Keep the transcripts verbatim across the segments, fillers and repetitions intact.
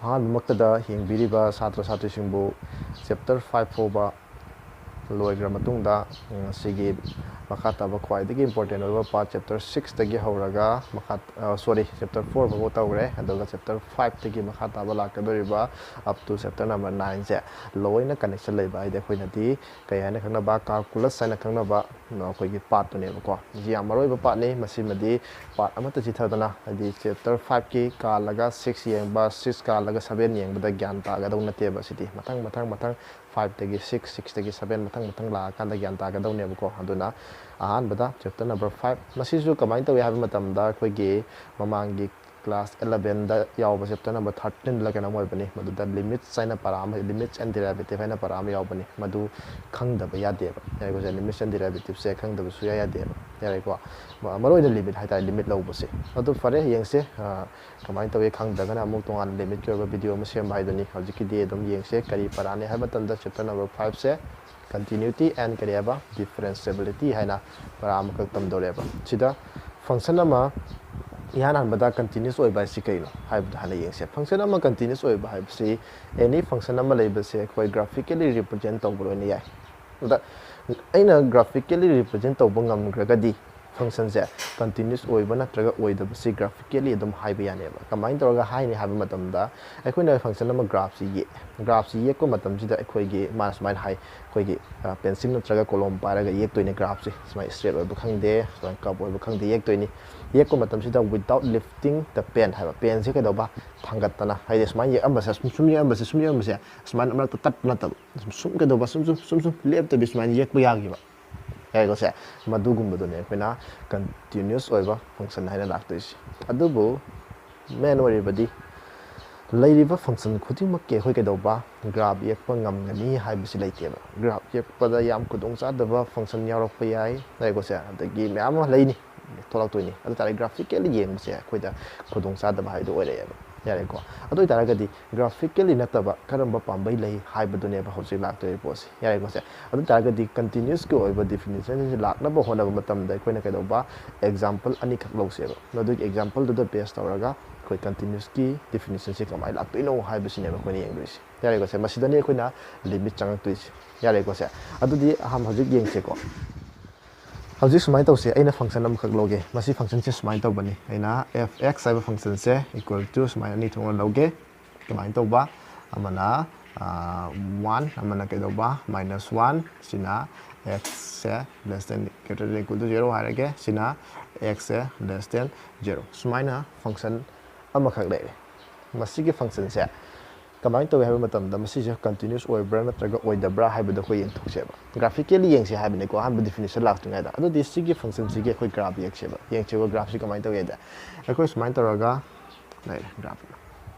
ꯑꯍꯥꯟꯕꯃꯛꯇꯗ ꯌꯦꯡꯕꯤꯔꯤꯕ ꯁꯥꯇ꯭ꯔ ꯁꯥꯇ꯭ꯔꯤꯁꯤꯡꯕꯨ chapter five ꯐꯥꯎꯕ ꯂꯣꯏꯈ꯭ꯔ ꯃꯇꯨꯡꯗ, ꯎꯝ, ꯁꯤꯒꯤ ꯃꯈꯥ ꯇꯥꯕ ꯈ꯭ꯋꯥꯏꯗꯒꯤ important ꯑꯣꯏꯕ part chapter sixꯇꯒꯤ ꯍꯧꯔꯒ ꯃꯈꯥ, sorry, chapter four ꯐꯥꯎꯕ ꯇꯧꯈ꯭ꯔꯦ꯫ ꯑꯗꯨꯒ chapter fiveꯇꯒꯤ ꯃꯈꯥ ꯇꯥꯕ ꯂꯥꯛꯀꯗꯧꯔꯤꯕ up to chapter number nineꯁꯦ ꯂꯣꯏꯅ connection ꯂꯩꯕ ꯍꯥꯏꯗꯤ ꯑꯩꯈꯣꯏꯅꯗꯤ ꯀꯩ ꯍꯥꯏꯅ ꯈꯪꯅꯕ, calculus ꯍꯥꯏꯅ ꯈꯪꯅꯕ ꯑꯩꯈꯣꯏꯒꯤ partꯇꯨꯅꯦꯕꯀꯣ꯫ ꯃꯁꯤ ꯌꯥꯝ ꯃꯔꯨ ꯑꯣꯏꯕ partꯅꯤ꯫ ꯃꯁꯤꯃꯗꯤ part ꯑꯃꯠꯇ ꯆꯤꯊꯗꯅ, ꯍꯥꯏꯗꯤ chapter fiveꯀꯤ ꯀꯥꯜꯂꯒ six ꯌꯦꯡꯕ, six ꯀꯥꯜꯂꯒ seven ꯌꯦꯡꯕꯗ ꯒ꯭ꯌꯥꯟ ꯇꯥꯒꯗꯧ ꯅꯠꯇꯦꯕ꯫ ꯁꯤꯗꯤ ꯃꯊꯪ ꯃꯊꯪ ꯃꯊꯪ fiveꯇꯒꯤ six, sixꯇꯒꯤ seven ꯃꯊꯪ ꯃꯊꯪ ꯂꯥꯛꯑꯀꯥꯟꯗ ꯒ꯭ꯌꯥꯟ ꯇꯥꯒꯗꯧꯅꯦꯕꯀꯣ꯫ ꯑꯗꯨꯅ ꯑꯍꯥꯟꯕꯗ chapter number five, ꯃꯁꯤꯁꯨ ꯀꯃꯥꯏꯅ ꯇꯧꯏ ꯍꯥꯏꯕ ꯃꯇꯝꯗ, ꯑꯩꯈꯣꯏꯒꯤ ꯃꯃꯥꯡꯒꯤ class elevenꯗ ꯌꯥꯎꯕ chapter number thirteenꯂ ꯀꯩꯅꯣꯝ ꯑꯣꯏꯕꯅꯤ꯫ ꯃꯗꯨꯗ limits ꯍꯥꯏꯅ ꯄꯔꯥ ꯑꯃ, limits and derivative ꯍꯥꯏꯅ ꯄꯔꯥ ꯑꯃ ꯌꯥꯎꯕꯅꯤ꯫ ꯃꯗꯨ ꯈꯪꯗꯕ ꯌꯥꯗꯦꯕ꯫ ꯌꯥꯔꯦꯀꯣ? ꯁꯦ, limits and derivativeꯁꯦ ꯈꯪꯗꯕ ꯁꯨꯡꯌꯥ ꯌꯥꯗꯦꯕ꯫ ꯌꯥꯔꯦꯀꯣ? ꯃ-, ꯃꯔꯨ ꯑꯣꯏꯅ limit ꯍꯥꯏꯇꯥꯔꯦ, limit ꯂꯧꯕꯁꯦ꯫ ꯑꯗꯨ ꯐꯔꯦ, ꯌꯦꯡꯁꯦ, ꯑ, ꯀꯃꯥꯏꯅ ꯇꯧꯏ꯫ ꯈꯪꯗ꯭ꯔꯒꯅ ꯑꯃꯨꯛ ꯇꯣꯉꯥꯟꯅ limitꯀꯤ ꯑꯣꯏꯕ video ꯑꯃ ꯁꯦꯝꯕ ꯍꯥꯏꯗꯨꯅꯤ꯫ ꯍꯧꯖꯤꯛꯀꯤꯗꯤ ꯑꯗꯨꯝ ꯌꯦꯡꯁꯦ ꯀꯔꯤ ꯄꯔꯥꯅꯤ ꯍꯥꯏꯕ ꯃꯇꯝꯗ chapter number fiveꯁꯦ continuity and ꯀꯔꯤ ꯍꯥꯏꯕ, differentiability ꯍꯥꯏꯅ ꯄꯔꯥ ꯑꯃꯈꯛ ꯇꯝꯗꯧꯔꯦꯕ꯫ ꯁꯤꯗ function ꯑꯃ ꯏꯍꯥꯟ ꯍꯥꯟꯕꯗ continuous ꯑꯣꯏꯕ ꯍꯥꯏꯁꯤ ꯀꯩꯅꯣ ꯍꯥꯏꯕꯗꯣ ꯍꯥꯟꯅ ꯌꯦꯡꯁꯦ꯫ Function ꯑꯃ continuous ꯑꯣꯏꯕ ꯍꯥꯏꯕꯁꯤ any function ꯑꯃ ꯂꯩꯕꯁꯦ ꯑꯩꯈꯣꯏ graphically represent ꯇꯧꯕ ꯂꯣꯏꯅ ꯌꯥꯏ꯫ ꯑꯗ ꯑꯩꯅ graphically represent ꯇꯧꯕ ꯉꯝꯈ꯭ꯔꯒꯗꯤ functionꯁꯦ continuous ꯑꯣꯏꯕ ꯅꯠꯇ꯭ꯔꯒ ꯑꯣꯏꯗꯕꯁꯤ graphically ꯑꯗꯨꯝ ꯍꯥꯏꯕ ꯌꯥꯅꯦꯕ꯫ ꯀꯃꯥꯏꯅ ꯇꯧꯔꯒ ꯍꯥꯏꯅꯤ ꯍꯥꯏꯕ ꯃꯇꯝꯗ, ꯑꯩꯈꯣꯏꯅ function ꯑꯃ graphꯁꯤ ꯌꯦꯛꯑꯦ꯫ Graphꯁꯤ ꯌꯦꯛꯄ ꯃꯇꯝꯁꯤꯗ ꯑꯩꯈꯣꯏꯒꯤ, ꯃꯥꯅ ꯁꯨꯃꯥꯏꯅ ꯍꯥꯏ, ꯑꯩꯈꯣꯏꯒꯤ, ꯑ, pencil ꯅꯠꯇ꯭ꯔꯒ ꯀꯣꯂꯣꯝ ꯄꯥꯏꯔꯒ ꯌꯦꯛꯇꯣꯏꯅꯦ graphꯁꯤ꯫ ꯁꯨꯃꯥꯏꯅ straight ꯑꯣꯏꯕ ꯈꯪꯗꯦ, ꯁꯨꯃꯥꯏꯅ curve ꯑꯣꯏꯕ ꯈꯪꯗꯦ, ꯌꯦꯛꯇꯣꯏꯅꯤ꯫ ꯌꯦꯛꯄ ꯃꯇꯝꯁꯤꯗ without lifting the pen ꯍꯥꯏꯕ, penꯁꯦ ꯀꯩꯗꯧꯕ, ꯊꯥꯡꯒꯠꯇꯅ, ꯍꯥꯏꯗꯤ ꯁꯨꯃꯥꯏꯅ ꯌꯦꯛꯑꯝꯕꯁꯦ, ꯁꯨꯝ, ꯁꯨꯝ ꯌꯦꯛꯑꯝꯕꯁꯦ, ꯁꯨꯝ ꯌꯦꯛꯑꯝꯕꯁꯦ, ꯁꯨꯃꯥꯏꯅ ꯃꯔꯛꯇ ꯇꯠꯄ ꯅꯠꯇꯕ, ꯁꯨꯝ, ꯁꯨꯝ ꯀꯩꯗꯧꯕ, ꯁꯨꯝ, ꯁꯨꯝ, ꯁꯨꯝ, ꯁꯨꯝ ꯂꯦꯞꯇꯕꯤ ꯁꯨꯃꯥꯏꯅ ꯌꯦꯛꯄ ꯌꯥꯈꯤꯕ꯫ ꯌꯥꯏꯀꯣ? ꯁꯦ, ꯃꯗꯨꯒꯨꯝꯕꯗꯨꯅꯦ ꯑꯩꯈꯣꯏꯅ continuous ꯑꯣꯏꯕ function ꯍꯥꯏꯅ ꯂꯥꯛꯇꯣꯏꯁꯦ꯫ ꯑꯗꯨꯕꯨ main ꯑꯣꯏꯔꯤꯕꯗꯤ ꯂꯩꯔꯤꯕ function ꯈꯨꯗꯤꯡꯃꯛꯀꯤ ꯑꯩꯈꯣꯏ ꯀꯩꯗꯧꯕ, graph ꯌꯦꯛꯄ ꯉꯝꯒꯅꯤ ꯍꯥꯏꯕꯁꯤ ꯂꯩꯇꯦꯕ꯫ Graph ꯌꯦꯛꯄꯗ ꯌꯥꯝ ꯈꯨꯗꯣꯡꯆꯥꯗꯕ function ꯌꯥꯎꯔꯛꯄ ꯌꯥꯏ, ꯌꯥꯏꯀꯣ? ꯁꯦ, ꯑꯗꯒꯤ ꯃꯌꯥꯝ ꯑꯃ ꯂꯩꯅꯤ, ꯊꯣꯛꯂꯛꯇꯣꯏꯅꯤ꯫ ꯑꯗꯨ ꯇꯥꯔꯗꯤ graphically ꯌꯦꯡꯕꯁꯦ ꯑꯩꯈꯣꯏꯗ ꯈꯨꯗꯣꯡꯆꯥꯗꯕ ꯍꯥꯏꯗꯣ ꯑꯣꯏꯔꯛꯑꯦꯕ꯫ ꯌꯥꯔꯦꯀꯣ꯫ ꯑꯗꯨ ꯑꯣꯏꯇꯥꯔꯒꯗꯤ graphically ꯅꯠꯇꯕ ꯀꯔꯝꯕ ꯄꯥꯝꯕꯩ ꯂꯩ ꯍꯥꯏꯕꯗꯨꯅꯦꯕ ꯍꯧꯖꯤꯛ ꯂꯥꯛꯇꯣꯔꯤꯕ ꯄꯣꯠꯁꯦ꯫ ꯌꯥꯔꯦꯀꯣ ꯁꯦ? ꯑꯗꯨ ꯑꯣꯏꯇꯥꯔꯒꯗꯤ continuousꯀꯤ ꯑꯣꯏꯕ definitionꯁꯦ ꯂꯥꯛꯅꯕ ꯍꯣꯠꯅꯕ ꯃꯇꯝꯗ ꯑꯩꯈꯣꯏꯅ ꯀꯩꯗꯧꯕ? Example ꯑꯅꯤꯈꯛ ꯂꯧꯁꯦꯕ꯫ ꯃꯗꯨꯒꯤ exampleꯗꯨꯗ base ꯇꯧꯔꯒ ꯑꯩꯈꯣꯏ continuousꯀꯤ definitionꯁꯦ ꯀꯃꯥꯏꯅ ꯂꯥꯛꯇꯣꯏꯅꯣ ꯍꯥꯏꯕꯁꯤꯅꯦꯕ ꯑꯩꯈꯣꯏꯅ ꯌꯦꯡꯗꯣꯏꯁꯦ꯫ ꯌꯥꯔꯦꯀꯣ ꯁꯦ? ꯃꯁꯤꯗꯅꯤ ꯑꯩꯈꯣꯏꯅ limit ꯆꯪꯉꯛꯇꯣꯏꯁꯦ꯫ ꯌꯥꯔꯦꯀꯣ ꯁꯦ? ꯑꯗꯨꯗꯤ ꯑꯍꯥꯟꯕ ꯍꯧꯖꯤꯛ ꯌꯦꯡꯁꯦꯀꯣ꯫ ꯍꯧꯖꯤꯛ ꯁꯨꯃꯥꯏꯅ ꯇꯧꯁꯦ, ꯑꯩꯅ function ꯑꯃꯈꯛ ꯂꯧꯒꯦ꯫ ꯃꯁꯤ functionꯁꯦ ꯁꯨꯃꯥꯏꯅ ꯇꯧꯕꯅꯤ꯫ ꯑꯩꯅ f x ꯍꯥꯏꯕ functionꯁꯦ equal to ꯁꯨꯃꯥꯏꯅ ꯑꯅꯤ ꯊꯣꯛꯅ ꯂꯧꯒꯦ꯫ ꯀꯃꯥꯏꯅ ꯇꯧꯕ? ꯑꯃꯅ one, ꯑꯃꯅ ꯀꯩꯗꯧꯕ? Minus one꯫ ꯁꯤꯅ xꯁꯦ less than, greater than, equal to zero ꯍꯥꯏꯔꯒꯦ꯫ ꯁꯤꯅ xꯁꯦ less than zero꯫ ꯁꯨꯃꯥꯏꯅ function ꯑꯃꯈꯛ ꯂꯩꯔꯦ꯫ ꯃꯁꯤꯒꯤ functionꯁꯦ ꯀꯃꯥꯏꯅ ꯇꯧꯏ ꯍꯥꯏꯕ ꯃꯇꯝꯗ, ꯃꯁꯤꯁꯦ continuous ꯑꯣꯏꯕ꯭ꯔꯥ ꯅꯠꯇ꯭ꯔꯒ ꯑꯣꯏꯗꯕ꯭ꯔꯥ ꯍꯥꯏꯕꯗꯣ ꯑꯩꯈꯣꯏ ꯌꯦꯡꯊꯣꯛꯁꯦꯕ꯫ Graphically ꯌꯦꯡꯁꯦ ꯍꯥꯏꯕꯅꯤꯀꯣ, ꯑꯍꯥꯟꯕ definition ꯂꯥꯛꯇ꯭ꯔꯤꯉꯩꯗ꯫ ꯑꯗꯨꯗꯤ ꯁꯤꯒꯤ functionꯁꯤꯒꯤ ꯑꯩꯈꯣꯏ graph ꯌꯦꯡꯁꯦꯕ꯫ ꯌꯦꯡꯁꯦꯕ graphꯁꯤ ꯀꯃꯥꯏꯅ ꯇꯧꯏ ꯍꯥꯏꯗꯤ, ꯑꯩꯈꯣꯏ ꯁꯨꯃꯥꯏꯅ ꯇꯧꯔꯒ ꯂꯩꯔꯦ graph꯫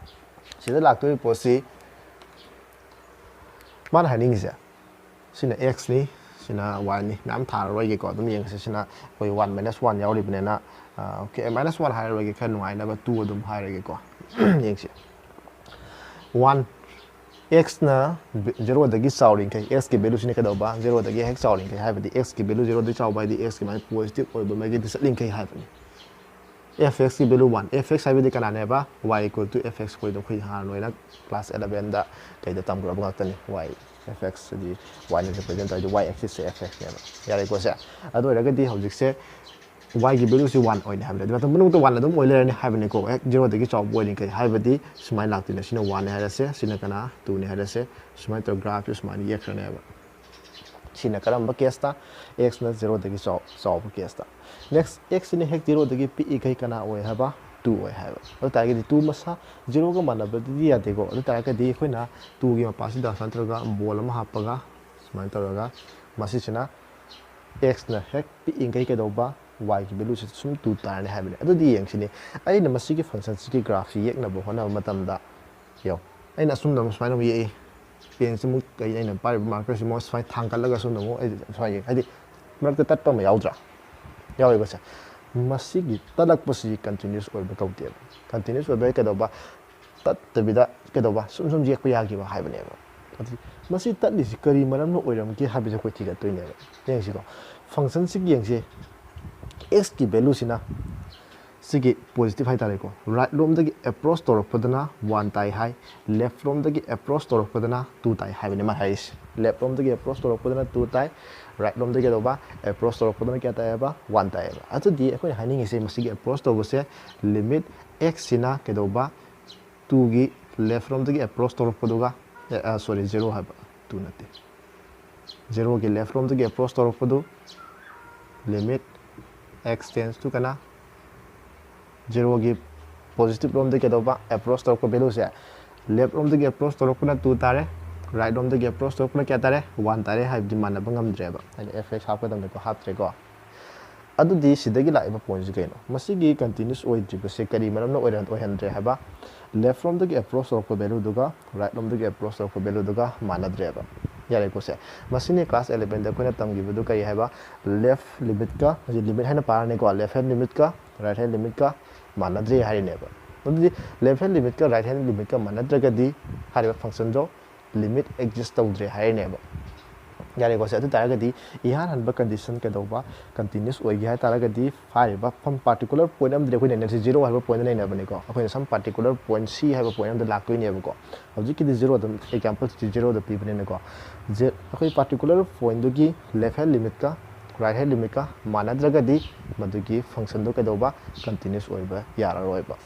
ꯁꯤꯗ ꯂꯥꯛꯇꯣꯔꯤꯕ ꯄꯣꯠꯁꯤ ꯃꯥꯅ ꯍꯥꯏꯅꯤꯡꯉꯤꯁꯦ, ꯁꯤꯅ xꯅꯤ, ꯁꯤꯅ yꯅꯤ꯫ ꯃꯌꯥꯝ ꯊꯥꯔꯔꯣꯏꯒꯦꯀꯣ, ꯑꯗꯨꯝ ꯌꯦꯡꯉꯁꯤ꯫ ꯁꯤꯅ ꯑꯩꯈꯣꯏ one minus one ꯌꯥꯎꯔꯤꯕꯅꯤꯅ, okay, minus one ꯍꯥꯏꯔꯔꯣꯏꯒꯦ, ꯈꯔ ꯅꯨꯡꯉꯥꯏꯅꯕ two ꯑꯗꯨꯝ ꯍꯥꯏꯔꯒꯦꯀꯣ꯫ ꯌꯦꯡꯁꯤ꯫ One, xꯅ zeroꯗꯒꯤ ꯆꯥꯎꯔꯤꯈꯩ, xꯀꯤ valueꯁꯤꯅ ꯀꯩꯗꯧꯕ? Zeroꯗꯒꯤ ꯍꯦꯛ ꯆꯥꯎꯔꯤꯈꯩ ꯍꯥꯏꯕꯗꯤ xꯀꯤ value zeroꯗꯒꯤ ꯆꯥꯎꯕ ꯍꯥꯏꯗꯤ xꯀꯤ ꯃꯥꯏ positive ꯑꯣꯏꯕ ꯃꯥꯏꯀꯩꯗ ꯆꯠꯂꯤꯈꯩ ꯍꯥꯏꯕꯅꯤ꯫ F xꯀꯤ value one, f x ꯍꯥꯏꯕꯗꯤ ꯀꯅꯥꯅꯦꯕ? Y equal to f x ꯑꯩꯈꯣꯏꯗꯣ ꯑꯩꯈꯣꯏ ꯍꯥꯟꯅ ꯂꯣꯏꯅ class elevenꯗ ꯀꯩꯗ ꯇꯝꯈ꯭ꯔꯕ ꯉꯥꯛꯇꯅꯤ꯫ Y, f x ꯍꯥꯏꯗꯤ yꯅ represent ꯇꯧꯔꯗꯤ y axisꯁꯦ f xꯅꯦꯕ꯫ ꯌꯥꯔꯦꯀꯣ ꯁꯦ? ꯑꯗꯨ ꯑꯣꯏꯔꯒꯗꯤ ꯍꯧꯖꯤꯛꯁꯦ yꯒꯤ valueꯁꯤ one ꯑꯣꯏꯅꯤ ꯍꯥꯏꯕꯅꯤ꯫ ꯑꯗꯨ ꯃꯇꯝ ꯄꯨꯝꯅꯃꯛꯇ one ꯑꯗꯨꯝ ꯑꯣꯏ ꯂꯩꯔꯅꯤ ꯍꯥꯏꯕꯅꯤꯀꯣ꯫ ꯍꯦꯛ zeroꯗꯒꯤ ꯆꯥꯎꯕ ꯑꯣꯏꯔꯤꯈꯩ ꯍꯥꯏꯕꯗꯤ ꯁꯨꯃꯥꯏꯅ ꯂꯥꯛꯇꯣꯏꯅꯦ꯫ ꯁꯤꯅ oneꯅꯦ ꯍꯥꯏꯔꯁꯦ, ꯁꯤꯅ ꯀꯅꯥ? Twoꯅꯦ ꯍꯥꯏꯔꯁꯦ꯫ ꯁꯨꯃꯥꯏꯅ ꯇꯧꯔꯒ graphꯁꯦ ꯁꯨꯃꯥꯏꯅ ꯌꯦꯛꯈ꯭ꯔꯅꯦꯕ꯫ ꯁꯤꯅ ꯀꯔꯝꯕ caseꯇ? Xꯅ zeroꯗꯒꯤ ꯆꯥꯎ-, ꯆꯥꯎꯕ caseꯇ꯫ Next, xꯁꯤꯅ ꯍꯦꯛ zeroꯗꯒꯤ ꯄꯤꯛꯏꯈꯩ ꯀꯅꯥ ꯑꯣꯏ ꯍꯥꯏꯕ? Two ꯑꯣꯏ ꯍꯥꯏꯕ꯫ ꯑꯗꯨ ꯇꯥꯔꯒꯗꯤ two ꯃꯁꯥ zeroꯒ ꯃꯥꯟꯅꯕꯗꯤ ꯌꯥꯗꯦꯀꯣ꯫ ꯑꯗꯨ ꯇꯥꯔꯒꯗꯤ ꯑꯩꯈꯣꯏꯅ twoꯒꯤ ꯃꯄꯥꯁꯤꯗ ꯁꯨꯃꯥꯏꯅ ꯇꯧꯔꯒ ball ꯑꯃ ꯍꯥꯞꯄꯒ ꯁꯨꯃꯥꯏꯅ ꯇꯧꯔꯒ ꯃꯁꯤꯁꯤꯅ xꯅ ꯍꯦꯛ ꯄꯤꯛꯏꯈꯩ ꯀꯩꯗꯧꯕ? Yꯒꯤ valueꯁꯤ ꯁꯨꯝ two ꯇꯥꯔꯅꯤ ꯍꯥꯏꯕꯅꯤ꯫ ꯑꯗꯨꯗꯤ ꯌꯦꯡꯁꯤꯅꯦ, ꯑꯩꯅ ꯃꯁꯤꯒꯤ functionꯁꯤꯒꯤ graphꯁꯤ ꯌꯦꯛꯅꯕ ꯍꯣꯠꯅꯕ ꯃꯇꯝꯗ, ꯌꯦꯡꯉꯣ, ꯑꯩꯅ ꯑꯁꯨꯝꯅ ꯑꯃꯨꯛ ꯁꯨꯃꯥꯏꯅ ꯑꯃꯨꯛ ꯌꯦꯛꯏ꯫ Penꯁꯤ ꯑꯃꯨꯛ ꯀꯩ, ꯑꯩꯅ ꯄꯥꯏꯔꯤꯕ markerꯁꯤ ꯑꯃꯨꯛ ꯁꯨꯃꯥꯏꯅ ꯊꯥꯡꯒꯠꯂꯒ ꯑꯁꯨꯝꯅ ꯑꯃꯨꯛ ꯑꯩ ꯁꯨꯃꯥꯏꯅ ꯌꯦꯛ-, ꯍꯥꯏꯗꯤ ꯃꯔꯛꯇ ꯇꯠꯄ ꯑꯃ ꯌꯥꯎꯗ꯭ꯔꯥ? ꯌꯥꯎꯋꯦꯕꯁꯦ꯫ ꯃꯁꯤꯒꯤ ꯇꯠꯂꯛꯄꯁꯤ continuous ꯑꯣꯏꯕ ꯀꯧꯗꯦꯕ꯫ Continuous ꯑꯣꯏꯕ ꯀꯩꯗꯧꯕ? ꯇꯠꯇꯕꯤꯗ ꯀꯩꯗꯧꯕ ꯁꯨꯝ ꯁꯨꯝ ꯌꯦꯛꯄ ꯌꯥꯈꯤꯕ ꯍꯥꯏꯕꯅꯦꯕ꯫ ꯑꯗꯨꯗꯤ ꯃꯁꯤ ꯇꯠꯂꯤꯁꯤ ꯀꯔꯤ ꯃꯔꯝꯅ ꯑꯣꯏꯔꯝꯒꯦ ꯍꯥꯏꯕꯁꯦ ꯑꯩꯈꯣꯏ ꯊꯤꯒꯠꯇꯣꯏꯅꯦꯕ꯫ ꯌꯦꯡꯁꯤꯀꯣ, ꯐꯪꯁꯟꯁꯤꯒꯤ ꯌꯦꯡꯁꯤ, ꯑꯦꯛꯁꯀꯤ ꯚꯦꯂꯨꯁꯤꯅ ꯁꯤꯒꯤ ꯄꯣꯖꯤꯇꯤꯚ ꯍꯥꯏꯇꯥꯔꯦꯀꯣ, ꯔꯥꯏꯠ ꯔꯣꯝꯗꯒꯤ ꯑꯦꯄ꯭ꯔꯣꯁ ꯇꯧꯔꯛꯄꯗꯅ ꯋꯥꯟ ꯇꯥꯏ ꯍꯥꯏ, ꯂꯦꯐ ꯔꯣꯝꯗꯒꯤ ꯑꯦꯄ꯭ꯔꯣꯁ ꯇꯧꯔꯛꯄꯗꯅ ꯇꯨ ꯇꯥꯏ ꯍꯥꯏꯕꯅꯤ ꯃꯥ ꯍꯥꯏꯔꯤꯁꯦ꯫ ꯂꯦꯐ ꯔꯣꯝꯗꯒꯤ ꯑꯦꯄ꯭ꯔꯣꯁ ꯇꯧꯔꯛꯄꯗꯅ ꯇꯨ ꯇꯥꯏ, ꯔꯥꯏꯠ ꯔꯣꯝꯗꯒꯤ ꯀꯩꯗꯧꯕ ꯑꯦꯄ꯭ꯔꯣꯁ ꯇꯧꯔꯛꯄꯗꯅ ꯀꯌꯥ ꯇꯥꯏꯌꯦꯕ? ꯋꯥꯟ ꯇꯥꯏꯌꯦꯕ꯫ ꯑꯗꯨꯗꯤ ꯑꯩꯈꯣꯏꯅ ꯍꯥꯏꯅꯤꯡꯉꯤꯁꯦ ꯃꯁꯤꯒꯤ ꯑꯦꯄ꯭ꯔꯣꯁ ꯇꯧꯕꯁꯦ ꯂꯤꯃꯤꯠ ꯑꯦꯛꯁꯁꯤꯅ ꯀꯩꯗꯧꯕ ꯇꯨꯒꯤ ꯂꯦꯐ ꯔꯣꯝꯗꯒꯤ ꯑꯦꯄ꯭ꯔꯣꯁ ꯇꯧꯔꯛꯄꯗꯨꯒ, ꯁꯣꯔꯤ, ꯖꯦꯔꯣ ꯍꯥꯏꯕ, ꯇꯨ ꯅꯠꯇꯦ, ꯖꯦꯔꯣꯒꯤ ꯂꯦꯐ ꯔꯣꯝꯗꯒꯤ ꯑꯦꯄ꯭ꯔꯣꯁ ꯇꯧꯔꯛꯄꯗꯨ ꯂꯤꯃꯤꯠ ꯑꯦꯛꯁ ꯇꯦꯟꯁ ꯇꯨ ꯀꯅꯥ ꯖꯦꯔꯣꯒꯤ ꯄꯣꯖꯤꯇꯤꯚ ꯔꯣꯝꯗꯒꯤ ꯀꯩꯗꯧꯕ ꯑꯦꯄ꯭ꯔꯣꯁ ꯇꯧꯔꯛꯄ ꯚꯦꯂꯨꯁꯦ ꯂꯦꯐ ꯔꯣꯝꯗꯒꯤ ꯑꯦꯄ꯭ꯔꯣꯁ ꯇꯧꯔꯛꯄꯅ ꯇꯨ ꯇꯥꯔꯦ, ꯔꯥꯏꯠ ꯔꯣꯝꯗꯒꯤ ꯑꯦꯄ꯭ꯔꯣꯁ ꯇꯧꯔꯛꯄꯅ ꯀꯌꯥ ꯇꯥꯔꯦ? ꯋꯥꯟ ꯇꯥꯔꯦ ꯍꯥꯏꯕꯗꯤ ꯃꯥꯟꯅꯕ ꯉꯝꯗ꯭ꯔꯦꯕ꯫ ꯑꯩꯅ ꯑꯦꯐ ꯑꯦꯛꯁ ꯍꯥꯞꯀꯗꯕꯅꯤꯀꯣ, ꯍꯥꯞꯇ꯭ꯔꯦꯀꯣ꯫ ꯑꯗꯨꯗꯤ ꯁꯤꯗꯒꯤ ꯂꯥꯛꯏꯕ ꯄꯣꯏꯟꯠꯁꯤ ꯀꯩꯅꯣ? ꯃꯁꯤꯒꯤ ꯀꯟꯇꯤꯅ꯭ꯌꯨꯁ ꯑꯣꯏꯗ꯭ꯔꯤꯕꯁꯦ ꯀꯔꯤ ꯃꯔꯝꯅ ꯑꯣꯏꯔ-, ꯑꯣꯏꯍꯟꯗ꯭ꯔꯦ ꯍꯥꯏꯕ? ꯂꯦꯐ ꯔꯣꯝꯗꯒꯤ ꯑꯦꯄ꯭ꯔꯣꯁ ꯇꯧꯔꯛꯄ ꯚꯦꯂꯨꯗꯨꯒ ꯔꯥꯏꯠ ꯔꯣꯝꯗꯒꯤ ꯑꯦꯄ꯭ꯔꯣꯁ ꯇꯧꯔꯛꯄ ꯚꯦꯂꯨꯗꯨꯒ ꯃꯥꯟꯅꯗ꯭ꯔꯦꯕ꯫ ꯌꯥꯔꯦꯀꯣ ꯁꯦ? ꯃꯁꯤꯅꯤ ꯀ꯭ꯂꯥꯁ ꯑꯦꯂꯦꯚꯦꯟꯗ ꯑꯩꯈꯣꯏꯅ ꯇꯝꯈꯤꯕꯗꯨ ꯀꯔꯤ ꯍꯥꯏꯕ? ꯂꯦꯐ ꯂꯤꯃꯤꯠꯀ, ꯍꯧꯖꯤꯛ ꯂꯤꯃꯤꯠ ꯍꯥꯏꯅ ꯄꯥꯔꯅꯤꯀꯣ, ꯂꯦꯐ ꯍꯦꯟ ꯂꯤꯃꯤꯠꯀ ꯔꯥꯏꯠ ꯍꯦꯟ ꯂꯤꯃꯤꯠꯀ ꯃꯥꯟꯅꯗ꯭ꯔꯦ ꯍꯥꯏꯔꯤꯅꯦꯕ꯫ ꯑꯗꯨꯗꯤ ꯂꯦꯐ ꯍꯦꯟ ꯂꯤꯃꯤꯠꯀ ꯔꯥꯏꯠ ꯍꯦꯟ ꯂꯤꯃꯤꯠꯀ ꯃꯥꯟꯅꯗ꯭ꯔꯒꯗꯤ ꯍꯥꯏꯔꯤꯕ ꯐꯪꯁꯟꯗꯣ ꯂꯤꯃꯤꯠ ꯑꯦꯛꯖꯤꯁ ꯇꯧꯗ꯭ꯔꯦ ꯍꯥꯏꯔꯤꯅꯦꯕ꯫ ꯌꯥꯔꯦꯀꯣ ꯁꯦ? ꯑꯗꯨ ꯇꯥꯔꯒꯗꯤ ꯏꯍꯥꯟ ꯍꯥꯟꯕ ꯀꯟꯗꯤꯁꯟ ꯀꯩꯗꯧꯕ ꯀꯟꯇꯤꯅ꯭ꯌꯨꯁ ꯑꯣꯏꯒꯦ ꯍꯥꯏ ꯇꯥꯔꯒꯗꯤ ꯍꯥꯏꯔꯤꯕ ꯐꯝ ꯄꯥꯔꯇꯤꯀꯨꯂꯔ ꯄꯣꯏꯟꯠ ꯑꯃꯗꯤ ꯑꯩꯈꯣꯏ ꯅꯩꯅꯔꯤꯁꯦ ꯖꯤꯔꯣ ꯍꯥꯏꯕ ꯄꯣꯏꯟꯠꯇ ꯅꯩꯅꯕꯅꯤꯀꯣ꯫ ꯑꯩꯈꯣꯏꯅ ꯁꯝ ꯄꯥꯔꯇꯤꯀꯨꯂꯔ ꯄꯣꯏꯟꯠ ꯁꯤ ꯍꯥꯏꯕ ꯄꯣꯏꯟꯠ ꯑꯃꯗ ꯂꯥꯛꯇꯣꯏꯅꯦꯕꯀꯣ꯫ ꯍꯧꯖꯤꯛꯀꯤꯗꯤ ꯖꯤꯔꯣꯗ, ꯑꯦꯛꯖꯥꯝꯄꯜꯁꯤꯗꯤ ꯖꯤꯔꯣꯗ ꯄꯤꯕꯅꯤꯅꯀꯣ꯫ ꯖꯦ-, ꯑꯩꯈꯣꯏ ꯄꯥꯔꯇꯤꯀꯨꯂꯔ ꯄꯣꯏꯟꯠꯇꯨꯒꯤ ꯂꯦꯐ ꯍꯦꯟ ꯂꯤꯃꯤꯠꯀ ꯔꯥꯏꯠ ꯍꯦꯟ ꯂꯤꯃꯤꯠꯀ ꯃꯥꯟꯅꯗ꯭ꯔꯒꯗꯤ ꯃꯗꯨꯒꯤ ꯐꯪꯁꯟꯗꯣ ꯀꯩꯗꯧꯕ ꯀꯟꯇꯤꯅ꯭ꯌꯨꯁ ꯑꯣꯏꯕ ꯌꯥꯔꯔꯣꯏꯕ꯫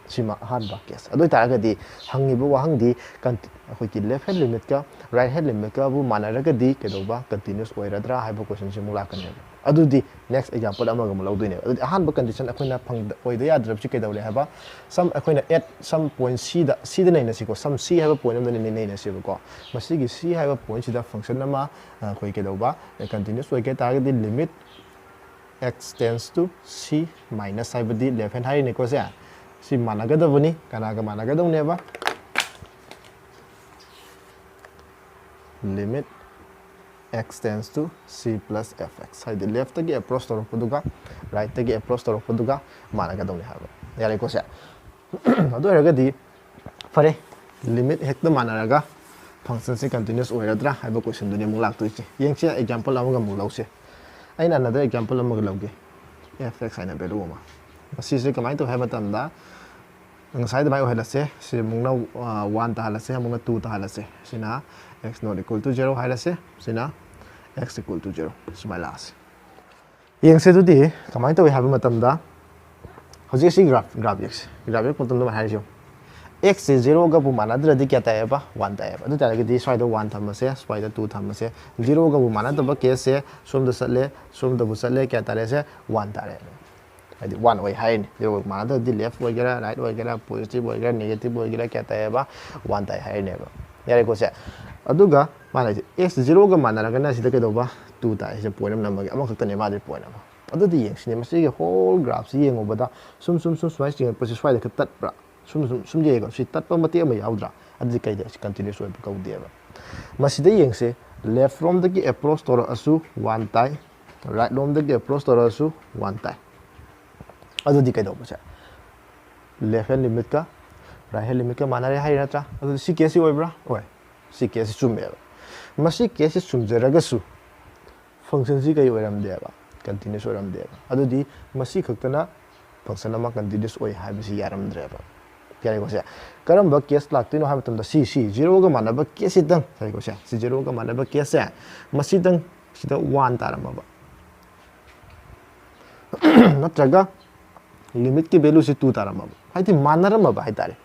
ꯁꯤꯃ ꯑꯍꯥꯟꯕ ꯀꯦꯁ꯫ ꯑꯗꯨ ꯑꯣꯏꯇꯥꯔꯒꯗꯤ ꯍꯪꯉꯤꯕ ꯋꯥꯍꯪꯗꯤ ꯀꯟ-, ꯑꯩꯈꯣꯏꯒꯤ ꯂꯦꯐ ꯍꯦꯟ ꯂꯤꯃꯤꯠꯀ ꯔꯥꯏꯠ ꯍꯦꯟ ꯂꯤꯃꯤꯠꯀꯕꯨ ꯃꯥꯟꯅꯔꯒꯗꯤ ꯀꯩꯗꯧꯕ ꯀꯟꯇꯤꯅ꯭ꯌꯨꯁ ꯑꯣꯏꯔꯗ꯭ꯔꯥ ꯍꯥꯏꯕ ꯀꯣꯏꯁꯟꯁꯤ ꯑꯃꯨꯛ ꯂꯥꯛꯀꯅꯦꯕ꯫ ꯑꯗꯨꯗꯤ ꯅꯦꯛꯁ ꯑꯦꯛꯖꯥꯝꯄꯜ ꯑꯃꯒ ꯑꯃꯨꯛ ꯂꯧꯗꯣꯏꯅꯦꯕ꯫ ꯑꯗꯨꯗꯤ ꯑꯍꯥꯟꯕ ꯀꯟꯗꯤꯁꯟ ꯑꯩꯈꯣꯏꯅ ꯐꯪꯗ-, ꯑꯣꯏꯗ ꯌꯥꯗ꯭ꯔꯕꯁꯤ ꯀꯩꯗꯧꯔꯦ ꯍꯥꯏꯕ? ꯁꯝ ꯑꯩꯈꯣꯏꯅ ꯑꯦꯠ ꯁꯝ ꯄꯣꯏꯟꯠ ꯁꯤꯗ, ꯁꯤꯗ ꯅꯩꯅꯁꯤꯀꯣ꯫ ꯁꯝ ꯁꯤ ꯍꯥꯏꯕ ꯄꯣꯏꯟꯠ ꯑꯃꯗ ꯅꯩ-, ꯅꯩꯅꯁꯦꯕꯀꯣ꯫ ꯃꯁꯤꯒꯤ ꯁꯤ ꯍꯥꯏꯕ ꯄꯣꯏꯟꯠꯁꯤꯗ ꯐꯪꯁꯟ ꯑꯃ, ꯑ, ꯑꯩꯈꯣꯏ ꯀꯩꯗꯧꯕ ꯀꯟꯇꯤꯅ꯭ꯌꯨꯁ ꯑꯣꯏꯒꯦ ꯍꯥꯏ ꯇꯥꯔꯒꯗꯤ limit x tends to c minus ꯍꯥꯏꯕꯗꯤ ꯂꯦꯐ ꯍꯦꯟ ꯍꯥꯏꯔꯤꯅꯦꯀꯣ ꯁꯦ꯫ ꯁꯤ ꯃꯥꯟꯅꯒꯗꯕꯅꯤ꯫ ꯀꯅꯥꯒ ꯃꯥꯟꯅꯒꯗꯧꯅꯦꯕ? Limit x tends to c plus f x, ꯍꯥꯏꯗꯤ ꯂꯦꯐꯇꯒꯤ ꯑꯦꯄ꯭ꯔꯣꯁ ꯇꯧꯔꯛꯄꯗꯨꯒ ꯔꯥꯏꯠꯇꯒꯤ ꯑꯦꯄ꯭ꯔꯣꯁ ꯇꯧꯔꯛꯄꯗꯨꯒ ꯃꯥꯟꯅꯒꯗꯧꯅꯤ ꯍꯥꯏꯕ꯫ ꯌꯥꯔꯦꯀꯣ ꯁꯦ? ꯑꯗꯨ ꯑꯣꯏꯔꯒꯗꯤ ꯐꯔꯦ, limit ꯍꯦꯛꯇ ꯃꯥꯟꯅꯔꯒ functionꯁꯦ continuous ꯑꯣꯏꯔꯗ꯭ꯔꯥ ꯍꯥꯏꯕ questionꯗꯨꯅꯤ ꯑꯃꯨꯛ ꯂꯥꯛꯇꯣꯏꯁꯦ꯫ ꯌꯦꯡꯁꯦ, example ꯑꯃꯒ ꯑꯃꯨꯛ ꯂꯧꯁꯦ꯫ ꯑꯩꯅ another example ꯑꯃꯒ ꯂꯧꯒꯦ, f x ꯍꯥꯏꯅ value ꯑꯃ꯫ ꯃꯁꯤꯁꯦ ꯀꯃꯥꯏꯅ ꯇꯧꯏ ꯍꯥꯏꯕ ꯃꯇꯝꯗ, ꯉꯁꯥꯏ ꯑꯗꯨꯃꯥꯏꯅ ꯑꯣꯏꯍꯜꯂꯁꯦ꯫ ꯁꯤ ꯑꯃꯨꯛꯅ one ꯇꯥꯍꯜꯂꯁꯦ, ꯑꯃꯨꯛꯅ two ꯇꯥꯍꯜꯂꯁꯦ꯫ ꯁꯤꯅ x not equal to zero ꯍꯥꯏꯔꯁꯦ, ꯁꯤꯅ x equal to zero, ꯁꯨꯃꯥꯏꯅ ꯂꯥꯛꯑꯁꯦ꯫ ꯌꯦꯡꯁꯦ ꯑꯗꯨꯗꯤ ꯀꯃꯥꯏꯅ ꯇꯧꯏ ꯍꯥꯏꯕ ꯃꯇꯝꯗ, ꯍꯧꯖꯤꯛ ꯁꯤ graph, graph ꯌꯦꯡꯁꯦ꯫ Graph ꯌꯦꯡꯕ ꯃꯇꯝꯗ ꯀꯃꯥꯏꯅ ꯍꯥꯏꯔꯤꯁꯤ ꯌꯦꯡꯉꯨ꯫ Xꯁꯦ zeroꯒꯕꯨ ꯃꯥꯟꯅꯗ꯭ꯔꯗꯤ ꯀꯌꯥ ꯇꯥꯏꯌꯦꯕ? One ꯇꯥꯏꯌꯦꯕ꯫ ꯑꯗꯨ ꯇꯥꯔꯒꯗꯤ ꯁ꯭ꯋꯥꯏꯗ one ꯊꯝꯃꯁꯦ, ꯁ꯭ꯋꯥꯏꯗ two ꯊꯝꯃꯁꯦ꯫ Zeroꯒꯕꯨ ꯃꯥꯟꯅꯗꯕ caseꯁꯦ ꯁꯣꯝꯗ ꯆꯠꯂꯦ, ꯁꯣꯝꯗꯕꯨ ꯆꯠꯂꯦ, ꯀꯌꯥ ꯇꯥꯔꯦ? ꯁꯦ one ꯇꯥꯔꯦ꯫ ꯍꯥꯏꯗꯤ one ꯑꯣꯏ ꯍꯥꯏꯔꯤꯅꯤ꯫ Zeroꯒ ꯃꯥꯟꯅꯗ꯭ꯔꯗꯤ left ꯑꯣꯏꯒꯦꯔꯥ, right ꯑꯣꯏꯒꯦꯔꯥ, positive ꯑꯣꯏꯒꯦꯔꯥ, negative ꯑꯣꯏꯒꯦꯔꯥ, ꯀꯌꯥ ꯇꯥꯏꯌꯦꯕ? One ꯇꯥꯏ ꯍꯥꯏꯔꯤꯅꯦꯕ꯫ ꯌꯥꯔꯦꯀꯣ ꯁꯦ? ꯑꯗꯨꯒ ꯃꯥꯅ ꯍꯥꯏꯁꯦ, x zeroꯒ ꯃꯥꯟꯅꯔꯒꯅ ꯁꯤꯗ ꯀꯩꯗꯧꯕ? Two ꯇꯥꯏ꯫ ꯁꯤꯗ point ꯑꯃ ꯅꯝꯃꯒꯦ, ꯑꯃꯈꯛꯇꯅꯦ ꯃꯥꯗꯤ point ꯑꯃ꯫ ꯑꯗꯨꯗꯤ ꯌꯦꯡꯁꯤꯅꯦ, ꯃꯁꯤꯒꯤ whole graphꯁꯤ ꯌꯦꯡꯉꯨꯕꯗ ꯁꯨꯝ ꯁꯨꯝ ꯁꯨꯝ ꯁꯨꯃꯥꯏꯅ ꯆꯤꯡꯉꯛꯄꯁꯤ ꯁ꯭ꯋꯥꯏꯗ ꯈꯔ ꯇꯠꯄ꯭ꯔꯥ? ꯁꯨꯝ ꯁꯨꯝ ꯁꯨꯝ ꯌꯦꯡꯉꯣ, ꯁꯤ ꯇꯠꯄ ꯃꯇꯦꯛ ꯑꯃ ꯌꯥꯎꯗ꯭ꯔꯥ? ꯑꯗꯨꯗꯤ ꯀꯩꯗ continuous ꯑꯣꯏꯕ ꯀꯧꯗꯦꯕ꯫ ꯃꯁꯤꯗ ꯌꯦꯡꯁꯦ, left ꯔꯣꯝꯗꯒꯤ approach ꯇꯧꯔꯛꯑꯁꯨ one ꯇꯥꯏ, right ꯔꯣꯝꯗꯒꯤ approach ꯇꯧꯔꯛꯑꯁꯨ one ꯇꯥꯏ꯫ ꯑꯗꯨꯗꯤ ꯀꯩꯗꯧꯕꯁꯦ? Left hand limitꯀ right hand limitꯀ ꯃꯥꯟꯅꯔꯦ ꯍꯥꯏꯔꯤ ꯅꯠꯇ꯭ꯔꯥ? ꯑꯗꯨꯗꯤ ꯁꯤ caseꯁꯤ ꯑꯣꯏꯕ꯭ꯔꯥ? ꯑꯣꯏ꯫ ꯁꯤ caseꯁꯤ ꯆꯨꯝꯃꯦꯕ꯫ ꯃꯁꯤ caseꯁꯤ ꯆꯨꯝꯖꯔꯒꯁꯨ functionꯁꯤ ꯀꯩ ꯑꯣꯏꯔꯝꯗꯦꯕ? Continuous ꯑꯣꯏꯔꯝꯗꯦꯕ꯫ ꯑꯗꯨꯗꯤ ꯃꯁꯤ ꯈꯛꯇꯅ function ꯑꯃ continuous ꯑꯣꯏ ꯍꯥꯏꯕꯁꯤ ꯌꯥꯔꯝꯗ꯭ꯔꯦꯕ꯫ ꯌꯥꯔꯦꯀꯣ ꯁꯦ? ꯀꯔꯝꯕ case ꯂꯥꯛꯇꯣꯏꯅꯣ ꯍꯥꯏꯕ ꯃꯇꯝꯗ ꯁꯤ, ꯁꯤ zeroꯒ ꯃꯥꯟꯅꯕ caseꯁꯤꯗꯪ, ꯌꯥꯔꯦꯀꯣ ꯁꯦ? ꯁꯤ zeroꯒ ꯃꯥꯟꯅꯕ caseꯁꯦ, ꯃꯁꯤꯗꯪ ꯁꯤꯗ one ꯇꯥꯔꯝꯃꯕ, ꯅꯠꯇ꯭ꯔꯒ limitꯀꯤ valueꯁꯤ two ꯇꯥꯔꯝꯃꯕ, ꯍꯥꯏꯗꯤ ꯃꯥꯟꯅꯔꯝꯃꯕ ꯍꯥꯏꯇꯥꯔꯦ꯫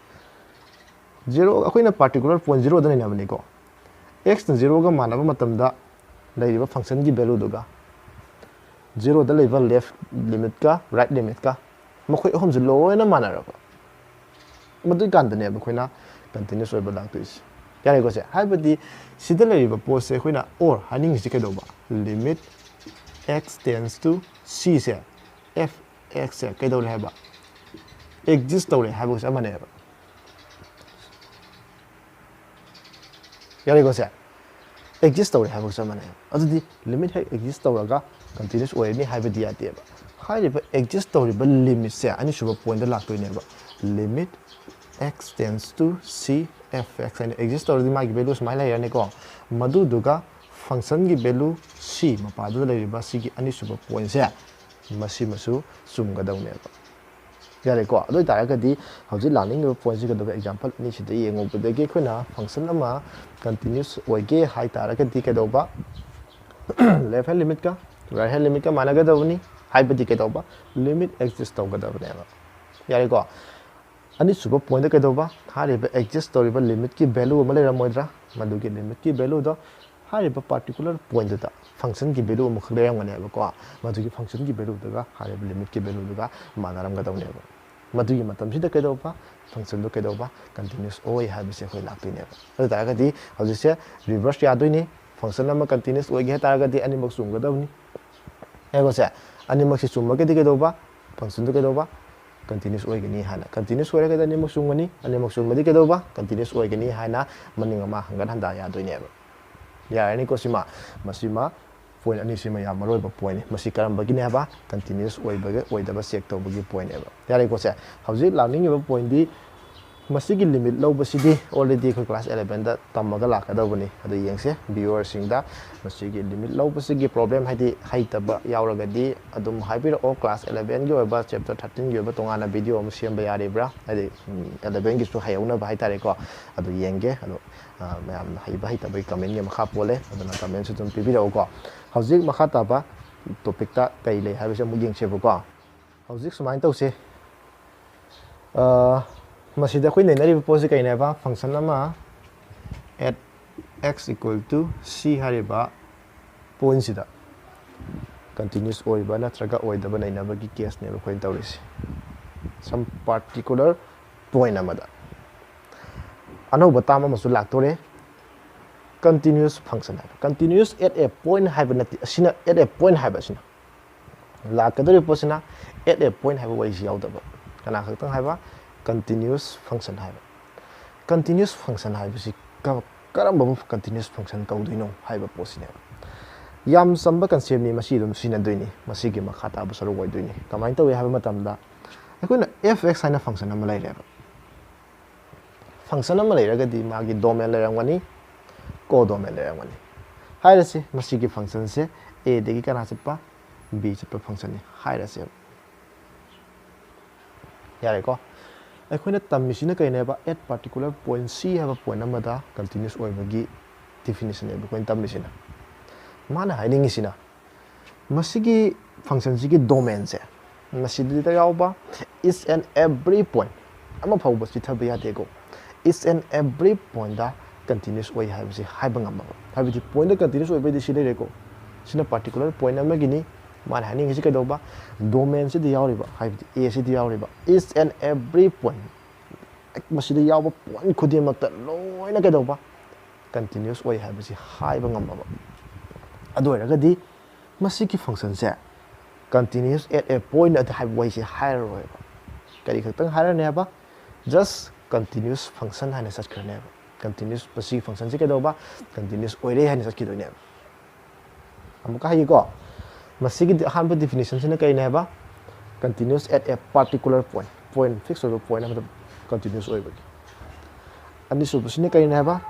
Zero, ꯑꯩꯈꯣꯏꯅ particular point zeroꯗ ꯅꯩꯅꯕꯅꯤꯀꯣ꯫ Xꯅ zeroꯒ ꯃꯥꯟꯅꯕ ꯃꯇꯝꯗ ꯂꯩꯔꯤꯕ functionꯒꯤ valueꯗꯨꯒ, zeroꯗ ꯂꯩꯕ left limitꯀ right limitꯀ, ꯃꯈꯣꯏ ꯑꯍꯨꯝꯁꯦ ꯂꯣꯏꯅ ꯃꯥꯟꯅꯔꯕ, ꯃꯗꯨꯒꯤ ꯀꯥꯟꯗꯅꯦꯕ ꯑꯩꯈꯣꯏꯅ continuous ꯑꯣꯏꯕ ꯂꯥꯛꯇꯣꯏꯁꯦ꯫ ꯌꯥꯔꯦꯀꯣ ꯁꯦ? ꯍꯥꯏꯕꯗꯤ ꯁꯤꯗ ꯂꯩꯔꯤꯕ ꯄꯣꯠꯁꯦ ꯑꯩꯈꯣꯏꯅ, or ꯍꯥꯏꯅꯤꯡꯉꯤꯁꯤ ꯀꯩꯗꯧꯕ? Limit x tends to cꯁꯦ f xꯁꯦ ꯀꯩꯗꯧꯔꯦ ꯍꯥꯏꯕ? Exist ꯇꯧꯔꯦ ꯍꯥꯏꯕꯒ ꯆꯞ ꯃꯥꯟꯅꯩꯕ꯫ ꯌꯥꯔꯦꯀꯣ ꯁꯦ? Exist ꯇꯧꯔꯦ ꯍꯥꯏꯕꯒ ꯆꯞ ꯃꯥꯟꯅꯩ꯫ ꯑꯗꯨꯗꯤ limit ꯍꯦꯛ exist ꯇꯧꯔꯒ continuous ꯑꯣꯏꯔꯅꯤ ꯍꯥꯏꯕꯗꯤ ꯌꯥꯗꯦꯕ꯫ ꯍꯥꯏꯔꯤꯕ exist ꯇꯧꯔꯤꯕ limitꯁꯦ ꯑꯅꯤꯁꯨꯕ pointꯇ ꯂꯥꯛꯇꯣꯏꯅꯦꯕ꯫ Limit x tends to c f x ꯍꯥꯏꯅ exist ꯇꯧꯔꯗꯤ ꯃꯥꯒꯤ value ꯁꯨꯃꯥꯏꯅ ꯂꯩꯔꯅꯤꯀꯣ꯫ ꯃꯗꯨꯗꯨꯒ functionꯒꯤ value c ꯃꯄꯥꯗꯨꯗ ꯂꯩꯔꯤꯕ ꯁꯤꯒꯤ ꯑꯅꯤꯁꯨꯕ pointꯁꯦ ꯃꯁꯤꯃꯁꯨ ꯆꯨꯝꯒꯗꯧꯅꯦꯕ꯫ ꯌꯥꯔꯦꯀꯣ? ꯑꯗꯨ ꯑꯣꯏꯇꯥꯔꯒꯗꯤ ꯍꯧꯖꯤꯛ ꯂꯥꯛꯅꯤꯡꯉꯤꯕ pointꯁꯤ ꯀꯩꯗꯧꯕ? Example ꯑꯅꯤꯁꯤꯗ ꯌꯦꯡꯉꯨꯕꯗꯒꯤ ꯑꯩꯈꯣꯏꯅ function ꯑꯃ continuous ꯑꯣꯏꯒꯦ ꯍꯥꯏ ꯇꯥꯔꯒꯗꯤ ꯀꯩꯗꯧꯕ? Left hand limitꯀ right hand limitꯀ ꯃꯥꯟꯅꯒꯗꯕꯅꯤ꯫ ꯍꯥꯏꯕꯗꯤ ꯀꯩꯗꯧꯕ? Limit exist ꯇꯧꯒꯗꯕꯅꯦꯕ꯫ ꯌꯥꯔꯦꯀꯣ? ꯑꯅꯤꯁꯨꯕ pointꯇ ꯀꯩꯗꯧꯕ? ꯍꯥꯏꯔꯤꯕ exist ꯇꯧꯔꯤꯕ limitꯀꯤ value ꯑꯃ ꯂꯩꯔꯝꯃꯣꯏꯗ꯭ꯔꯥ? ꯃꯗꯨꯒꯤ limitꯀꯤ valueꯗꯣ ꯍꯥꯏꯔꯤꯕ particular pointꯇꯨꯗ functionꯒꯤ value ꯑꯃꯈꯛ ꯂꯩꯔꯝꯒꯅꯦꯕꯀꯣ꯫ ꯃꯗꯨꯒꯤ functionꯒꯤ valueꯗꯨꯒ ꯍꯥꯏꯔꯤꯕ limitꯀꯤ valueꯗꯨꯒ ꯃꯥꯟꯅꯔꯝꯒꯗꯧꯅꯦꯕ꯫ ꯃꯗꯨꯒꯤ ꯃꯇꯝꯁꯤꯗ ꯀꯩꯗꯧꯕ? Functionꯗꯨ ꯀꯩꯗꯧꯕ? Continuous ꯑꯣꯏ ꯍꯥꯏꯕꯁꯦ ꯑꯩꯈꯣꯏ ꯂꯥꯛꯇꯣꯏꯅꯦꯕ꯫ ꯑꯗꯨ ꯑꯣꯏꯇꯥꯔꯒꯗꯤ ꯍꯧꯖꯤꯛꯁꯦ reverse ꯌꯥꯗꯣꯏꯅꯤ꯫ Function ꯑꯃ continuous ꯑꯣꯏꯒꯦ ꯍꯥꯏ ꯇꯥꯔꯒꯗꯤ ꯑꯅꯤꯃꯛ ꯆꯨꯝꯒꯗꯕꯅꯤ꯫ ꯌꯥꯔꯦꯀꯣ ꯁꯦ? ꯑꯅꯤꯃꯛꯁꯤ ꯆꯨꯝꯃꯒꯗꯤ ꯀꯩꯗꯧꯕ? Functionꯗꯨ ꯀꯩꯗꯧꯕ? Continuous ꯑꯣꯏꯒꯅꯤ ꯍꯥꯏꯅ꯫ Continuous ꯑꯣꯏꯔꯒꯗꯤ ꯑꯅꯤꯃꯛ ꯆꯨꯝꯒꯅꯤ, ꯑꯅꯤꯃꯛ ꯆꯨꯝꯃꯗꯤ ꯀꯩꯗꯧꯕ? Continuous ꯑꯣꯏꯒꯅꯤ ꯍꯥꯏꯅ ꯃꯅꯤꯡ ꯑꯃ ꯍꯟꯒꯠ ꯍꯟꯗ ꯌꯥꯗꯣꯏꯅꯦꯕ꯫ ꯌꯥꯔꯅꯤꯀꯣ ꯁꯤꯃ? ꯃꯁꯤꯃ point ꯑꯅꯤꯁꯤꯃ ꯌꯥꯝ ꯃꯔꯨ ꯑꯣꯏꯕ pointꯅꯤ꯫ ꯃꯁꯤ ꯀꯔꯝꯕꯒꯤꯅꯦ ꯍꯥꯏꯕ? Continuous ꯑꯣꯏꯕꯒ ꯑꯣꯏꯗꯕ check ꯇꯧꯕꯒꯤ pointꯅꯦꯕ꯫ ꯌꯥꯔꯦꯀꯣ ꯁꯦ? ꯍꯧꯖꯤꯛ ꯂꯥꯛꯅꯤꯡꯉꯤꯕ pointꯗꯤ ꯃꯁꯤꯒꯤ limit ꯂꯧꯕꯁꯤꯗꯤ already ꯑꯩꯈꯣꯏ class elevenꯗ ꯇꯝꯃꯒ ꯂꯥꯛꯀꯗꯧꯕꯅꯤ꯫ ꯑꯗꯨ ꯌꯦꯡꯁꯦ viewerꯁꯤꯡꯗ ꯃꯁꯤꯒꯤ limit ꯂꯧꯕꯁꯤꯒꯤ problem ꯍꯥꯏꯗꯤ ꯍꯩꯇꯕ ꯌꯥꯎꯔꯒꯗꯤ ꯑꯗꯨꯝ ꯍꯥꯏꯕꯤꯔꯛꯑꯣ꯫ Class elevenꯒꯤ ꯑꯣꯏꯕ chapter thirteenꯒꯤ ꯑꯣꯏꯕ ꯇꯣꯉꯥꯟꯅ video ꯑꯃ ꯁꯦꯝꯕ ꯌꯥꯔꯤꯕ꯭ꯔꯥ? ꯍꯥꯏꯗꯤ, ꯎꯝ, elevenꯒꯤꯁꯨ ꯍꯩꯍꯧꯅꯕ ꯍꯥꯏꯇꯥꯔꯦꯀꯣ꯫ ꯑꯗꯨ ꯌꯦꯡꯒꯦ꯫ ꯑꯗꯣ, ꯑ, ꯃꯌꯥꯝꯅ ꯍꯩꯕ ꯍꯩꯇꯕꯒꯤ commentꯒꯤ ꯃꯈꯥ ꯄꯣꯜꯂꯦ꯫ ꯑꯗꯨꯅ commentꯁꯨ ꯑꯗꯨꯝ ꯄꯤꯕꯤꯔꯛꯎꯀꯣ꯫ ꯍꯧꯖꯤꯛ ꯃꯈꯥ ꯇꯥꯕ topicꯇ ꯀꯩ ꯂꯩ ꯍꯥꯏꯕꯁꯦ ꯑꯃꯨꯛ ꯌꯦꯡꯁꯦꯕꯀꯣ꯫ ꯍꯧꯖꯤꯛ ꯁꯨꯃꯥꯏꯅ ꯇꯧꯁꯦ꯫ ꯑ, ꯃꯁꯤꯗ ꯑꯩꯈꯣꯏ ꯅꯩꯅꯔꯤꯕ ꯄꯣꯠꯁꯤ ꯀꯩꯅꯦꯕ? Function ꯑꯃ at x equal to c ꯍꯥꯏꯔꯤꯕ pointꯁꯤꯗ continuous ꯑꯣꯏꯕ ꯅꯠꯇ꯭ꯔꯒ ꯑꯣꯏꯗꯕ ꯅꯩꯅꯕꯒꯤ caseꯅꯦꯕ ꯑꯩꯈꯣꯏꯅ ꯇꯧꯔꯤꯁꯦ꯫ Some particular point ꯑꯃꯗ꯫ ꯑꯅꯧꯕ term ꯑꯃꯁꯨ ꯂꯥꯛꯇꯣꯔꯦ, continuous function ꯍꯥꯏꯕ꯫ Continuous at a point ꯍꯥꯏꯕ ꯅꯠꯇꯦ, ꯑꯁꯤꯅ at a point ꯍꯥꯏꯕ ꯑꯁꯤꯅ꯫ ꯂꯥꯛꯀꯗꯧꯔꯤꯕ ꯄꯣꯠꯁꯤꯅ at a point ꯍꯥꯏꯕ ꯋꯥꯔꯤꯁꯤ ꯌꯥꯎꯗꯕ꯫ ꯀꯅꯥ ꯈꯛꯇꯪ ꯍꯥꯏꯕ? Continuous function ꯍꯥꯏꯕ꯫ Continuous function ꯍꯥꯏꯕꯁꯤ ꯀ-, ꯀꯔꯝꯕ continuous function ꯀꯧꯗꯣꯏꯅꯣ ꯍꯥꯏꯕ ꯄꯣꯠꯁꯤꯅꯦꯕ꯫ ꯌꯥꯝ ꯆꯝꯕ conceptꯅꯤ, ꯃꯁꯤ ꯑꯗꯨꯝ ꯁꯤꯖꯤꯟꯅꯗꯣꯏꯅꯤ, ꯃꯁꯤꯒꯤ ꯃꯈꯥ ꯇꯥꯕ ꯁꯔꯨꯛ ꯑꯣꯏꯗꯣꯏꯅꯤ꯫ ꯀꯃꯥꯏꯅ ꯇꯧꯏ ꯍꯥꯏꯕ ꯃꯇꯝꯗ, ꯑꯩꯈꯣꯏꯅ f x ꯍꯥꯏꯅ function ꯑꯃ ꯂꯩꯔꯦꯕ꯫ function ꯑꯃ ꯂꯩꯔꯒꯗꯤ ꯃꯥꯒꯤ domain ꯂꯩꯔꯝꯒꯅꯤ, codomain ꯂꯩꯔꯝꯒꯅꯤ꯫ ꯍꯥꯏꯔꯁꯤ ꯃꯁꯤꯒꯤ functionꯁꯦ Aꯗꯒꯤ ꯀꯅꯥ ꯆꯠꯄ? B ꯆꯠꯄ functionꯅꯤ ꯍꯥꯏꯔꯁꯦꯕ꯫ ꯌꯥꯔꯦꯀꯣ? ꯑꯩꯈꯣꯏꯅ ꯇꯝꯃꯤꯁꯤꯅ ꯀꯩꯅꯦꯕ? At particular point C ꯍꯥꯏꯕ point ꯑꯃꯗ continuous ꯑꯣꯏꯕꯒꯤ definitionꯅꯦꯕ ꯑꯩꯈꯣꯏꯅ ꯇꯝꯃꯤꯁꯤꯅ꯫ ꯃꯥꯅ ꯍꯥꯏꯅꯤꯡꯉꯤꯁꯤꯅ ꯃꯁꯤꯒꯤ functionꯁꯤꯒꯤ domainꯁꯦ ꯃꯁꯤꯗ ꯌꯥꯎꯕ each and every point ꯑꯃ ꯐꯥꯎꯕ ꯆꯤꯊꯕ ꯌꯥꯗꯦꯀꯣ꯫ Each and every pointꯇ continuous ꯑꯣꯏ ꯍꯥꯏꯕꯁꯤ ꯍꯥꯏꯕ ꯉꯝꯃꯕ꯫ ꯍꯥꯏꯕꯗꯤ pointꯇ continuous ꯑꯣꯏꯕꯩꯗꯤ ꯁꯤ ꯂꯩꯔꯦꯀꯣ꯫ ꯁꯤꯅ particular point ꯑꯃꯒꯤꯅꯤ꯫ ꯃꯥꯅ ꯍꯥꯏꯅꯤꯡꯉꯤꯁꯤ ꯀꯩꯗꯧꯕ? Domainꯁꯤꯗ ꯌꯥꯎꯔꯤꯕ, ꯍꯥꯏꯕꯗꯤ Aꯁꯤꯗ ꯌꯥꯎꯔꯤꯕ each and every point, ꯃꯁꯤꯗ ꯌꯥꯎꯕ point ꯈꯨꯗꯤꯡꯃꯛꯇ ꯂꯣꯏꯅ ꯀꯩꯗꯧꯕ? Continuous ꯑꯣꯏ ꯍꯥꯏꯕꯁꯤ ꯍꯥꯏꯕ ꯉꯝꯃꯕ꯫ ꯑꯗꯨ ꯑꯣꯏꯔꯒꯗꯤ ꯃꯁꯤꯒꯤ functionꯁꯦ continuous at a point ꯑꯗꯨ ꯍꯥꯏꯕ ꯋꯥꯍꯩꯁꯦ ꯍꯥꯏꯔꯔꯣꯏꯕ꯫ ꯀꯔꯤ ꯈꯛꯇꯪ ꯍꯥꯏꯔꯅꯤ ꯍꯥꯏꯕ? Just continuous function ꯍꯥꯏꯅ ꯆꯠꯈ꯭ꯔꯅꯦꯕ꯫ Continuous, ꯃꯁꯤꯒꯤ functionꯁꯤ ꯀꯩꯗꯧꯕ? Continuous ꯑꯣꯏꯔꯦ ꯍꯥꯏꯅ ꯆꯠꯈꯤꯗꯣꯏꯅꯦꯕ꯫ ꯑꯃꯨꯛꯀ ꯍꯥꯏꯒꯦꯀꯣ꯫ ꯃꯁꯤꯒꯤ ꯑꯍꯥꯟꯕ definitionꯁꯤꯅ ꯀꯩꯅꯦ ꯍꯥꯏꯕ? Continuous at a particular point, point, fix ꯑꯣꯏꯕ point ꯑꯃꯗ continuous ꯑꯣꯏꯕꯒꯤ꯫ ꯑꯅꯤꯁꯨꯕꯁꯤꯅ ꯀꯔꯤꯅꯦ ꯍꯥꯏꯕ?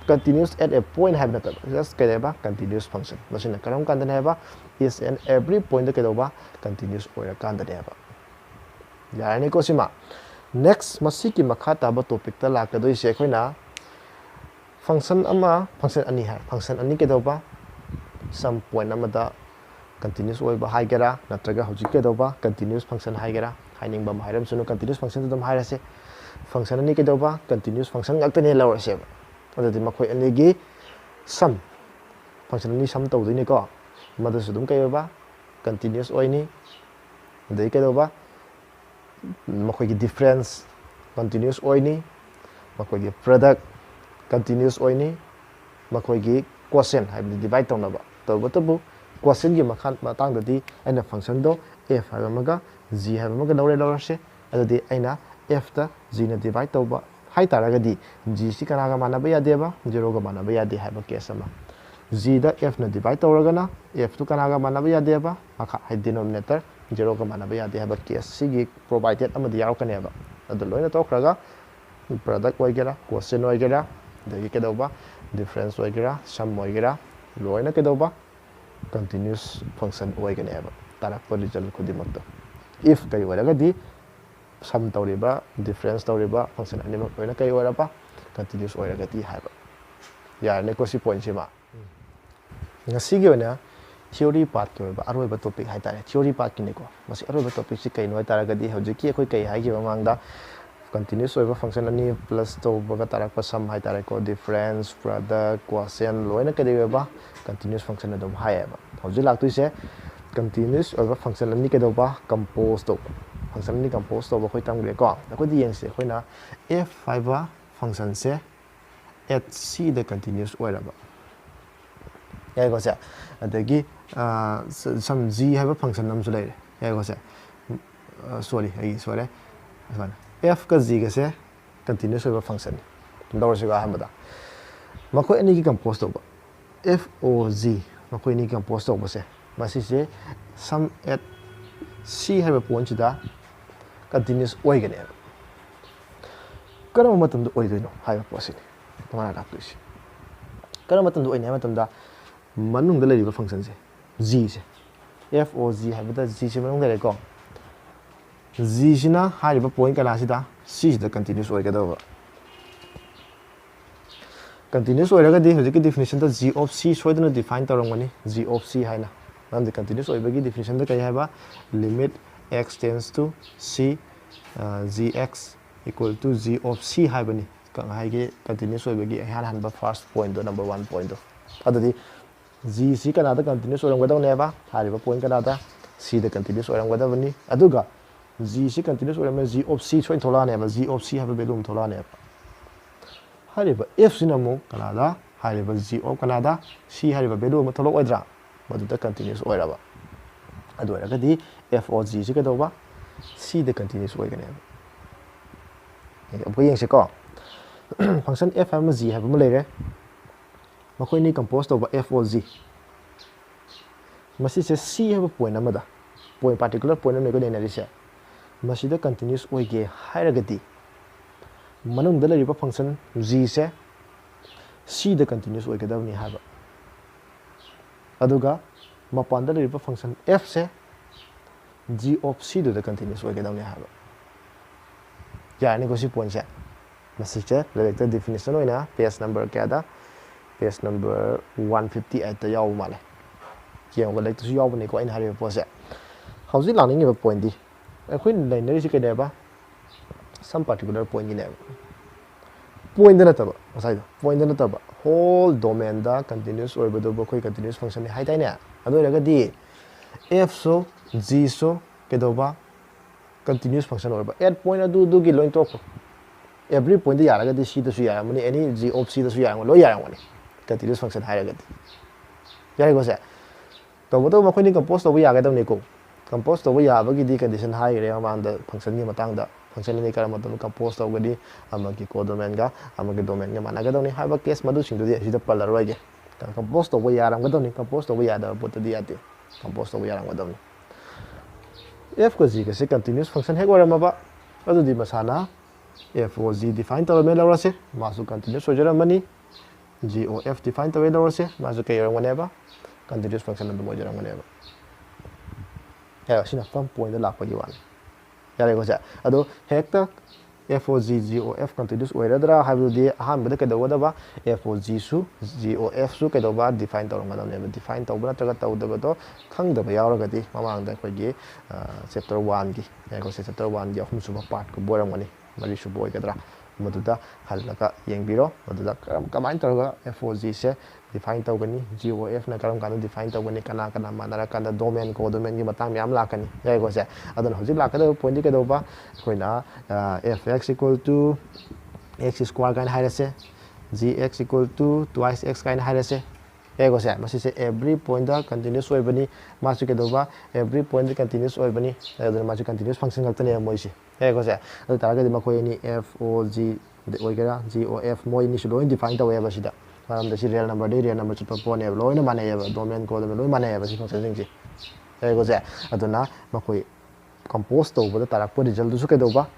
Continuous at a point ꯍꯥꯏꯕ ꯅꯠꯇꯕ, just ꯀꯩ ꯍꯥꯏꯕ? Continuous function꯫ ꯃꯁꯤꯅ ꯀꯔꯝ ꯀꯥꯟꯗꯅꯦ ꯍꯥꯏꯕ? Each and every pointꯇ ꯀꯩꯗꯧꯕ? Continuous ꯑꯣꯏꯔꯀꯥꯟꯗꯅꯦꯕ꯫ ꯌꯥꯔꯅꯤꯀꯣ ꯁꯤꯃ? Next, ꯃꯁꯤꯒꯤ ꯃꯈꯥ ꯇꯥꯕ topicꯇ ꯂꯥꯛꯀꯗꯣꯏꯁꯦ ꯑꯩꯈꯣꯏꯅ function ꯑꯃ, function ꯑꯅꯤ ꯍꯥꯏ, function ꯑꯅꯤ ꯀꯩꯗꯧꯕ? Some point ꯑꯃꯗ continuous ꯑꯣꯏꯕ ꯍꯥꯏꯒꯦꯔꯥ, ꯅꯠꯇ꯭ꯔꯒ ꯍꯧꯖꯤꯛ ꯀꯩꯗꯧꯕ? Continuous function ꯍꯥꯏꯒꯦꯔꯥ, ꯍꯥꯏꯅꯤꯡꯕ ꯑꯃ ꯍꯥꯏꯔꯝꯁꯅꯨ, continuous functionꯗ ꯑꯗꯨꯝ ꯍꯥꯏꯔꯁꯦ꯫ Function ꯑꯅꯤ ꯀꯩꯗꯧꯕ? Continuous function ꯉꯥꯛꯇꯅꯦ ꯂꯧꯔꯁꯦꯕ꯫ ꯑꯗꯨꯗꯤ ꯃꯈꯣꯏ ꯑꯅꯤꯒꯤ sum, function ꯑꯅꯤ sum ꯇꯧꯗꯣꯏꯅꯤꯀꯣ꯫ ꯃꯗꯨꯁꯨ ꯑꯗꯨꯝ ꯀꯩ ꯑꯣꯏꯕ? Continuous ꯑꯣꯏꯅꯤ꯫ ꯑꯗꯩ ꯀꯩꯗꯧꯕ? ꯃꯈꯣꯏꯒꯤ difference continuous ꯑꯣꯏꯅꯤ, ꯃꯈꯣꯏꯒꯤ product continuous ꯑꯣꯏꯅꯤ, ꯃꯈꯣꯏꯒꯤ quotient ꯍꯥꯏꯕꯗꯤ divide ꯇꯧꯅꯕ꯫ ꯇꯧꯕꯇꯕꯨ quotientꯀꯤ ꯃꯈꯥ, ꯃꯇꯥꯡꯗꯗꯤ ꯑꯩꯅ functionꯗꯣ f ꯍꯥꯏꯕ ꯑꯃꯒ g ꯍꯥꯏꯕ ꯑꯃꯒ ꯂꯧꯔꯦ, ꯂꯧꯔꯁꯦ꯫ ꯑꯗꯨꯗꯤ ꯑꯩꯅ fꯇ gꯅ divide ꯇꯧꯕ ꯍꯥꯏ ꯇꯥꯔꯒꯗꯤ gꯁꯤ ꯀꯅꯥꯒ ꯃꯥꯟꯅꯕ ꯌꯥꯗꯦꯕ? Zeroꯒ ꯃꯥꯟꯅꯕ ꯌꯥꯗꯦ ꯍꯥꯏꯕ case ꯑꯃ꯫ Gꯗ fꯅ divide ꯇꯧꯔꯒꯅ fꯇꯨ ꯀꯅꯥꯒ ꯃꯥꯟꯅꯕ ꯌꯥꯗꯦꯕ? ꯃꯈꯥ, ꯍꯥꯏꯗꯤ denominator zeroꯒ ꯃꯥꯟꯅꯕ ꯌꯥꯗꯦ ꯍꯥꯏꯕ case ꯁꯤꯒꯤ provided ꯑꯃꯗꯤ ꯌꯥꯎꯔꯛꯀꯅꯦꯕ꯫ ꯑꯗꯨ ꯂꯣꯏꯅ ꯇꯣꯛꯈ꯭ꯔꯒ product ꯑꯣꯏꯒꯦꯔꯥ, quotient ꯑꯣꯏꯒꯦꯔꯥ, ꯑꯗꯒꯤ ꯀꯩꯗꯧꯕ, difference ꯑꯣꯏꯒꯦꯔꯥ, sum ꯑꯣꯏꯒꯦꯔꯥ, ꯂꯣꯏꯅ ꯀꯩꯗꯧꯕ, continuous function ꯑꯣꯏꯒꯅꯦꯕ ꯇꯥꯔꯛꯄ result ꯈꯨꯗꯤꯡꯃꯛꯇꯣ꯫ If ꯀꯔꯤ ꯑꯣꯏꯔꯒꯗꯤ, sum ꯇꯧꯔꯤꯕ, difference ꯇꯧꯔꯤꯕ function ꯑꯅꯤꯃꯛ ꯂꯣꯏꯅ ꯀꯔꯤ ꯑꯣꯏꯔꯕ, continuous ꯑꯣꯏꯔꯒꯗꯤ ꯍꯥꯏꯕ꯫ ꯌꯥꯔꯅꯤꯀꯣ ꯁꯤ pointꯁꯤꯃ꯫ ꯉꯁꯤꯒꯤ ꯑꯣꯏꯅ theory partꯀꯤ ꯑꯣꯏꯕ ꯑꯔꯣꯏꯕ topic ꯍꯥꯏꯇꯥꯔꯦ, theory partꯀꯤꯅꯤꯀꯣ꯫ ꯃꯁꯤ ꯑꯔꯣꯏꯕ topicꯁꯤ ꯀꯩꯅꯣ ꯍꯥꯏꯇꯥꯔꯒꯗꯤ, ꯍꯧꯖꯤꯛꯀꯤ ꯑꯩꯈꯣꯏ ꯀꯩ ꯍꯥꯏꯈꯤꯕ ꯃꯃꯥꯡꯗ, continuous ꯑꯣꯏꯕ function ꯑꯅꯤ plus ꯇꯧꯕꯒ ꯇꯥꯔꯛꯄ sum ꯍꯥꯏꯇꯥꯔꯦꯀꯣ, difference, product, quotient ꯂꯣꯏꯅ ꯀꯩꯗꯧꯋꯦꯕ, continuous function ꯑꯗꯨꯝ ꯍꯥꯏꯌꯦꯕ꯫ ꯍꯧꯖꯤꯛ ꯂꯥꯛꯇꯣꯏꯁꯦ continuous ꯑꯣꯏꯕ function ꯑꯅꯤ ꯀꯩꯗꯧꯕ, compose ꯇꯧꯕ꯫ Function ꯑꯅꯤ compose ꯇꯧꯕ ꯑꯩꯈꯣꯏ ꯇꯝꯈ꯭ꯔꯦꯀꯣ꯫ ꯑꯩꯈꯣꯏꯗꯤ ꯌꯦꯡꯁꯤ, ꯑꯩꯈꯣꯏꯅ f ꯍꯥꯏꯕ functionꯁꯦ at cꯗ continuous ꯑꯣꯏꯔꯕ, ꯌꯥꯏꯀꯣ ꯁꯦ? ꯑꯗꯒꯤ, ꯑꯥ, ꯁ-, sum g ꯍꯥꯏꯕ function ꯑꯃꯁꯨ ꯂꯩꯔꯦ, ꯌꯥꯏꯀꯣ ꯁꯦ? ꯑꯥ, sorry, ꯑꯩ ꯁꯣꯏꯔꯦ꯫ ꯁꯨꯃꯥꯏꯅ f ꯀ g ꯒꯁꯦ continuous ꯑꯣꯏꯕ functionꯅꯤ꯫ ꯂꯧꯔꯁꯤꯀꯣ ꯑꯍꯥꯟꯕꯗ꯫ ꯃꯈꯣꯏ ꯑꯅꯤꯒꯤ compose ꯇꯧꯕ, f o g, ꯃꯈꯣꯏ ꯑꯅꯤꯒꯤ compose ꯇꯧꯕꯁꯦ, ꯃꯁꯤꯁꯦ sum at c ꯍꯥꯏꯕ pointꯁꯤꯗ continuous ꯑꯣꯏꯒꯅꯦꯕ꯫ ꯀꯔꯝꯕ ꯃꯇꯝꯗ ꯑꯣꯏꯗꯣꯏꯅꯣ ꯍꯥꯏꯕ ꯄꯣꯠꯁꯤꯅꯤ ꯃꯥꯅ ꯂꯥꯛꯇꯣꯏꯁꯦ꯫ ꯀꯔꯝꯕ ꯃꯇꯝꯗ ꯑꯣꯏꯅꯤ ꯍꯥꯏꯕ ꯃꯇꯝꯗ, ꯃꯅꯨꯡꯗ ꯂꯩꯔꯤꯕ functionꯁꯦ, gꯁꯦ, f o g ꯍꯥꯏꯕꯗ gꯁꯦ ꯃꯅꯨꯡꯗ ꯂꯩꯔꯦꯀꯣ꯫ Gꯁꯤꯅ ꯍꯥꯏꯔꯤꯕ point ꯀꯅꯥꯁꯤꯗ? Cꯁꯤꯗ continuous ꯑꯣꯏꯒꯗꯧꯕ꯫ Continuous ꯑꯣꯏꯔꯒꯗꯤ ꯍꯧꯖꯤꯛꯀꯤ definitionꯗ g of c ꯁꯣꯏꯗꯅ define ꯇꯧꯔꯝꯒꯅꯤ, g of c ꯍꯥꯏꯅ꯫ ꯃꯔꯝꯗꯤ continuous ꯑꯣꯏꯕꯒꯤ definitionꯗ ꯀꯔꯤ ꯍꯥꯏꯕ? Limit x tends to c, ꯑ, g x equal to g of c ꯍꯥꯏꯕꯅꯤ꯫ ꯀ-, ꯉꯁꯥꯏꯒꯤ continuous ꯑꯣꯏꯕꯒꯤ ꯏꯍꯥꯟ ꯍꯥꯟꯕ first pointꯗꯣ, number one pointꯗꯣ꯫ ꯑꯗꯨꯗꯤ gꯁꯤ ꯀꯅꯥꯗ continuous ꯑꯣꯏꯔꯝꯒꯗꯕꯅꯦꯕ? ꯍꯥꯏꯔꯤꯕ point ꯀꯅꯥꯗ? Cꯗ continuous ꯑꯣꯏꯔꯝꯒꯗꯕꯅꯤ꯫ ꯑꯗꯨꯒ gꯁꯤ continuous ꯑꯣꯏꯔꯝꯃꯦ, g of c ꯁꯣꯏꯅ ꯊꯣꯛꯂꯛꯑꯅꯦꯕ, g of c ꯍꯥꯏꯕ value ꯑꯃ ꯊꯣꯛꯂꯛꯑꯅꯦꯕ꯫ ꯍꯥꯏꯔꯤꯕ fꯁꯤꯅ ꯑꯃꯨꯛ ꯀꯅꯥꯗ? ꯍꯥꯏꯔꯤꯕ g of ꯀꯅꯥꯗ? C ꯍꯥꯏꯔꯤꯕ value ꯑꯃ ꯊꯣꯛꯂꯛꯑꯣꯏꯗ꯭ꯔꯥ? ꯃꯗꯨꯗ continuous ꯑꯣꯏꯔꯕ꯫ ꯑꯗꯨ ꯑꯣꯏꯔꯒꯗꯤ f of gꯁꯤ ꯀꯩꯗꯧꯕ? Cꯗ continuous ꯑꯣꯏꯒꯅꯦꯕ꯫ ꯑꯃꯨꯛꯀ ꯌꯦꯡꯁꯤꯀꯣ꯫ Function f ꯍꯥꯏꯕ ꯑꯃ g ꯍꯥꯏꯕ ꯑꯃ ꯂꯩꯔꯦ꯫ ꯃꯈꯣꯏ ꯑꯅꯤ compose ꯇꯧꯕ f of g꯫ ꯃꯁꯤꯁꯦ c ꯍꯥꯏꯕ point ꯑꯃꯗ, point, particular point ꯑꯃꯅꯦꯀꯣ ꯅꯩꯅꯔꯤꯁꯦ꯫ ꯃꯁꯤꯗ continuous ꯑꯣꯏꯒꯦ ꯍꯥꯏꯔꯒꯗꯤ, ꯃꯅꯨꯡꯗ ꯂꯩꯔꯤꯕ function g ꯁꯦ c ꯗ continuous ꯑꯣꯏꯒꯗꯕꯅꯤ ꯍꯥꯏꯕ, ꯑꯗꯨꯒ ꯃꯄꯥꯟꯗ ꯂꯩꯔꯤꯕ function f say g of c ꯗꯨꯗ continuous ꯑꯣꯏꯒꯗꯕꯅꯤ ꯍꯥꯏꯕ꯫ ꯌꯥꯔꯅꯤꯀꯣ ꯁꯤ point ꯁꯦ? ꯃꯁꯤꯁꯦ ꯂꯥꯏꯔꯤꯛꯇ definition ꯑꯣꯏꯅ page number ꯀꯌꯥꯗ? Page number one fifty eight ꯇ ꯌꯥꯎꯕ ꯃꯥꯜꯂꯦ꯫ ꯌꯦꯡꯉꯣ, ꯂꯥꯏꯔꯤꯛꯇꯁꯨ ꯌꯥꯎꯕꯅꯤꯀꯣ ꯑꯩꯅ ꯍꯥꯏꯔꯤꯕ ꯄꯣꯠꯁꯦ꯫ ꯍꯧꯖꯤꯛ ꯂꯥꯛꯅꯤꯡꯉꯤꯕ point ꯗꯤ, ꯑꯩꯈꯣꯏꯅ ꯅꯩꯅꯔꯤꯁꯤ ꯀꯩꯅꯦꯕ? Some particular point ꯒꯤꯅꯦꯕ꯫ Point ꯗ ꯅꯠꯇꯕ, ꯉꯁꯥꯏꯗꯣ point ꯗ ꯅꯠꯇꯕ, whole domain ꯗ continuous ꯑꯣꯏꯕꯗꯨꯕꯨ ꯑꯩꯈꯣꯏ continuous function ꯅꯤ ꯍꯥꯏꯗꯥꯏꯅꯦ? ꯑꯗꯨ ꯑꯣꯏꯔꯒꯗꯤ f ꯁꯨ g ꯁꯨ ꯀꯩꯗꯧꯕ? Continuous function ꯑꯣꯏꯕ꯫ At point ꯑꯗꯨ ꯑꯗꯨꯒꯤ ꯂꯣꯏ ꯇꯣꯛꯈ꯭ꯔꯣ꯫ Every point ꯗ ꯌꯥꯔꯒꯗꯤ c ꯗꯁꯨ ꯌꯥꯔꯝꯒꯅꯤ, any g of c ꯗꯁꯨ ꯌꯥꯔꯝꯒꯅꯤ, ꯂꯣꯏ ꯌꯥꯔꯝꯒꯅꯤ, continuous function ꯍꯥꯏꯔꯒꯗꯤ꯫ ꯌꯥꯔꯦꯀꯣ ꯁꯦ? ꯇꯧꯕꯇꯕꯨ ꯃꯈꯣꯏꯅꯤ compose ꯇꯧꯕ ꯌꯥꯒꯗꯕꯅꯤꯀꯣ꯫ Compose ꯇꯧꯕ ꯌꯥꯕꯒꯤꯗꯤ condition ꯍꯥꯏꯈ꯭ꯔꯦ ꯃꯃꯥꯡꯗ, function ꯒꯤ ꯃꯇꯥꯡꯗ꯫ Function ꯑꯅꯤ ꯀꯔꯝꯕ ꯃꯇꯝꯗ compose ꯇꯧꯒꯅꯤ, ꯑꯃꯒꯤ codomain ꯒ ꯑꯃꯒꯤ domain ꯒ ꯃꯥꯟꯅꯒꯗꯕꯅꯤ ꯍꯥꯏꯕ case ꯃꯗꯨꯁꯤꯡꯗꯨꯗꯤ ꯑꯁꯤꯗ ꯄꯜꯂꯔꯣꯏꯒꯦ꯫ Compose ꯇꯧꯕ ꯌꯥꯔꯝꯒꯗꯕꯅꯤ, compose ꯇꯧꯕ ꯌꯥꯗꯕ ꯄꯣꯠꯇꯗꯤ ꯌꯥꯗꯦ, compose ꯇꯧꯕ ꯌꯥꯔꯝꯒꯗꯕꯅꯤ꯫ F ꯀ g ꯒꯁꯦ continuous function ꯍꯦꯛ ꯑꯣꯏꯔꯝꯃꯕ, ꯑꯗꯨꯗꯤ ꯃꯁꯥꯅ f of g define ꯇꯧꯔꯝꯃꯦ ꯂꯧꯔꯁꯦ, ꯃꯥꯁꯨ continuous ꯑꯣꯏꯖꯔꯝꯃꯅꯤ꯫ G of f define ꯇꯧꯔꯦ ꯂꯧꯔꯁꯦ, ꯃꯥꯁꯨ ꯀꯩ ꯑꯣꯏꯔꯝꯒꯅꯦꯕ? Continuous function ꯑꯗꯨꯝ ꯑꯣꯏꯖꯔꯝꯒꯅꯦꯕ꯫ ꯌꯥꯔꯦ, ꯁꯤꯅ first point ꯗ ꯂꯥꯛꯄꯒꯤ ꯋꯥꯅꯤ꯫ ꯌꯥꯔꯦꯀꯣ ꯁꯦ? ꯑꯗꯣ ꯍꯦꯛꯇ f of g, g of f continuous ꯑꯣꯏꯔꯗ꯭ꯔꯥ ꯍꯥꯏꯕꯗꯨꯗꯤ ꯑꯍꯥꯟꯕꯗ ꯀꯩꯗꯧꯒꯗꯕ? F of g ꯁꯨ, g of f ꯁꯨ ꯀꯩꯗꯧꯕ? Define ꯇꯧꯔꯝꯒꯗꯕꯅꯦꯕ꯫ Define ꯇꯧꯕ ꯅꯠꯇ꯭ꯔꯒ ꯇꯧꯗꯕꯗꯣ ꯈꯪꯗꯕ ꯌꯥꯎꯔꯒꯗꯤ ꯃꯃꯥꯡꯗ ꯑꯩꯈꯣꯏꯒꯤ, ꯑ, chapter one ꯒꯤ, ꯌꯥꯔꯦꯀꯣ ꯁꯦ? Chapter one ꯒꯤ ꯑꯍꯨꯝꯁꯨꯕ part ꯀꯨꯝꯕ ꯑꯣꯏꯔꯝꯒꯅꯤ, ꯃꯔꯤꯁꯨꯕ ꯑꯣꯏꯒꯗ꯭ꯔꯥ? ꯃꯗꯨꯗ ꯍꯜꯂꯒ ꯌꯦꯡꯕꯤꯔꯣ꯫ ꯃꯗꯨꯗ ꯀꯔꯝ, ꯀꯃꯥꯏꯅ ꯇꯧꯔꯒ f of g say define ꯇꯧꯒꯅꯤ, g of f ꯅ ꯀꯔꯝ ꯀꯥꯟꯗ define ꯇꯧꯒꯅꯤ, ꯀꯅꯥ ꯀꯅꯥ ꯃꯥꯟꯅꯔꯀꯥꯟꯗ domain, codomain ꯒꯤ ꯃꯇꯥꯡ ꯃꯌꯥꯝ ꯂꯥꯛꯀꯅꯤ, ꯌꯥꯏꯀꯣ ꯁꯦ? ꯑꯗꯨꯅ ꯍꯧꯖꯤꯛ ꯂꯥꯛꯀꯗꯕ point ꯗꯤ ꯀꯩꯗꯧꯕ? ꯑꯩꯈꯣꯏꯅ, ꯑ, f x equal to x square ꯀꯥꯏꯅ ꯍꯥꯏꯔꯁꯦ, g x equal to twice x ꯀꯥꯏꯅ ꯍꯥꯏꯔꯁꯦ, ꯌꯥꯏꯀꯣ ꯁꯦ? ꯃꯁꯤꯁꯦ every point ꯗ continuous ꯑꯣꯏꯕꯅꯤ, ꯃꯥꯁꯨ ꯀꯩꯗꯧꯕ? Every point ꯗ continuous ꯑꯣꯏꯕꯅꯤ, ꯑꯗꯨꯅ ꯃꯥꯁꯨ continuous function ꯈꯛꯇꯅꯦꯕ ꯃꯣꯏꯁꯦ, ꯌꯥꯏꯀꯣ ꯁꯦ? ꯑꯗꯨ ꯇꯥꯔꯒꯗꯤ ꯃꯈꯣꯏ ꯑꯅꯤ f of g ꯑꯣꯏꯒꯦꯔꯥ, g of f, ꯃꯣꯏ ꯑꯅꯤꯁꯨ ꯂꯣꯏ define ꯇꯧꯋꯦꯕ ꯁꯤꯗ꯫ ꯃꯔꯝꯗꯤ ꯁꯤ real number ꯗꯩ real number ꯆꯠꯄ ꯄꯣꯠꯅꯦꯕ, ꯂꯣꯏꯅ ꯃꯥꯟꯅꯩꯌꯦꯕ, domain, codomain ꯂꯣꯏ ꯃꯥꯟꯅꯩꯌꯦꯕ ꯁꯤ function ꯁꯤꯡꯁꯦ, ꯌꯥꯏꯀꯣ ꯁꯦ? ꯑꯗꯨꯅ ꯃꯈꯣꯏ compose ꯇꯧꯕꯗ ꯇꯥꯔꯛꯄ result ꯗꯨꯁꯨ ꯀꯩꯗꯧꯕ?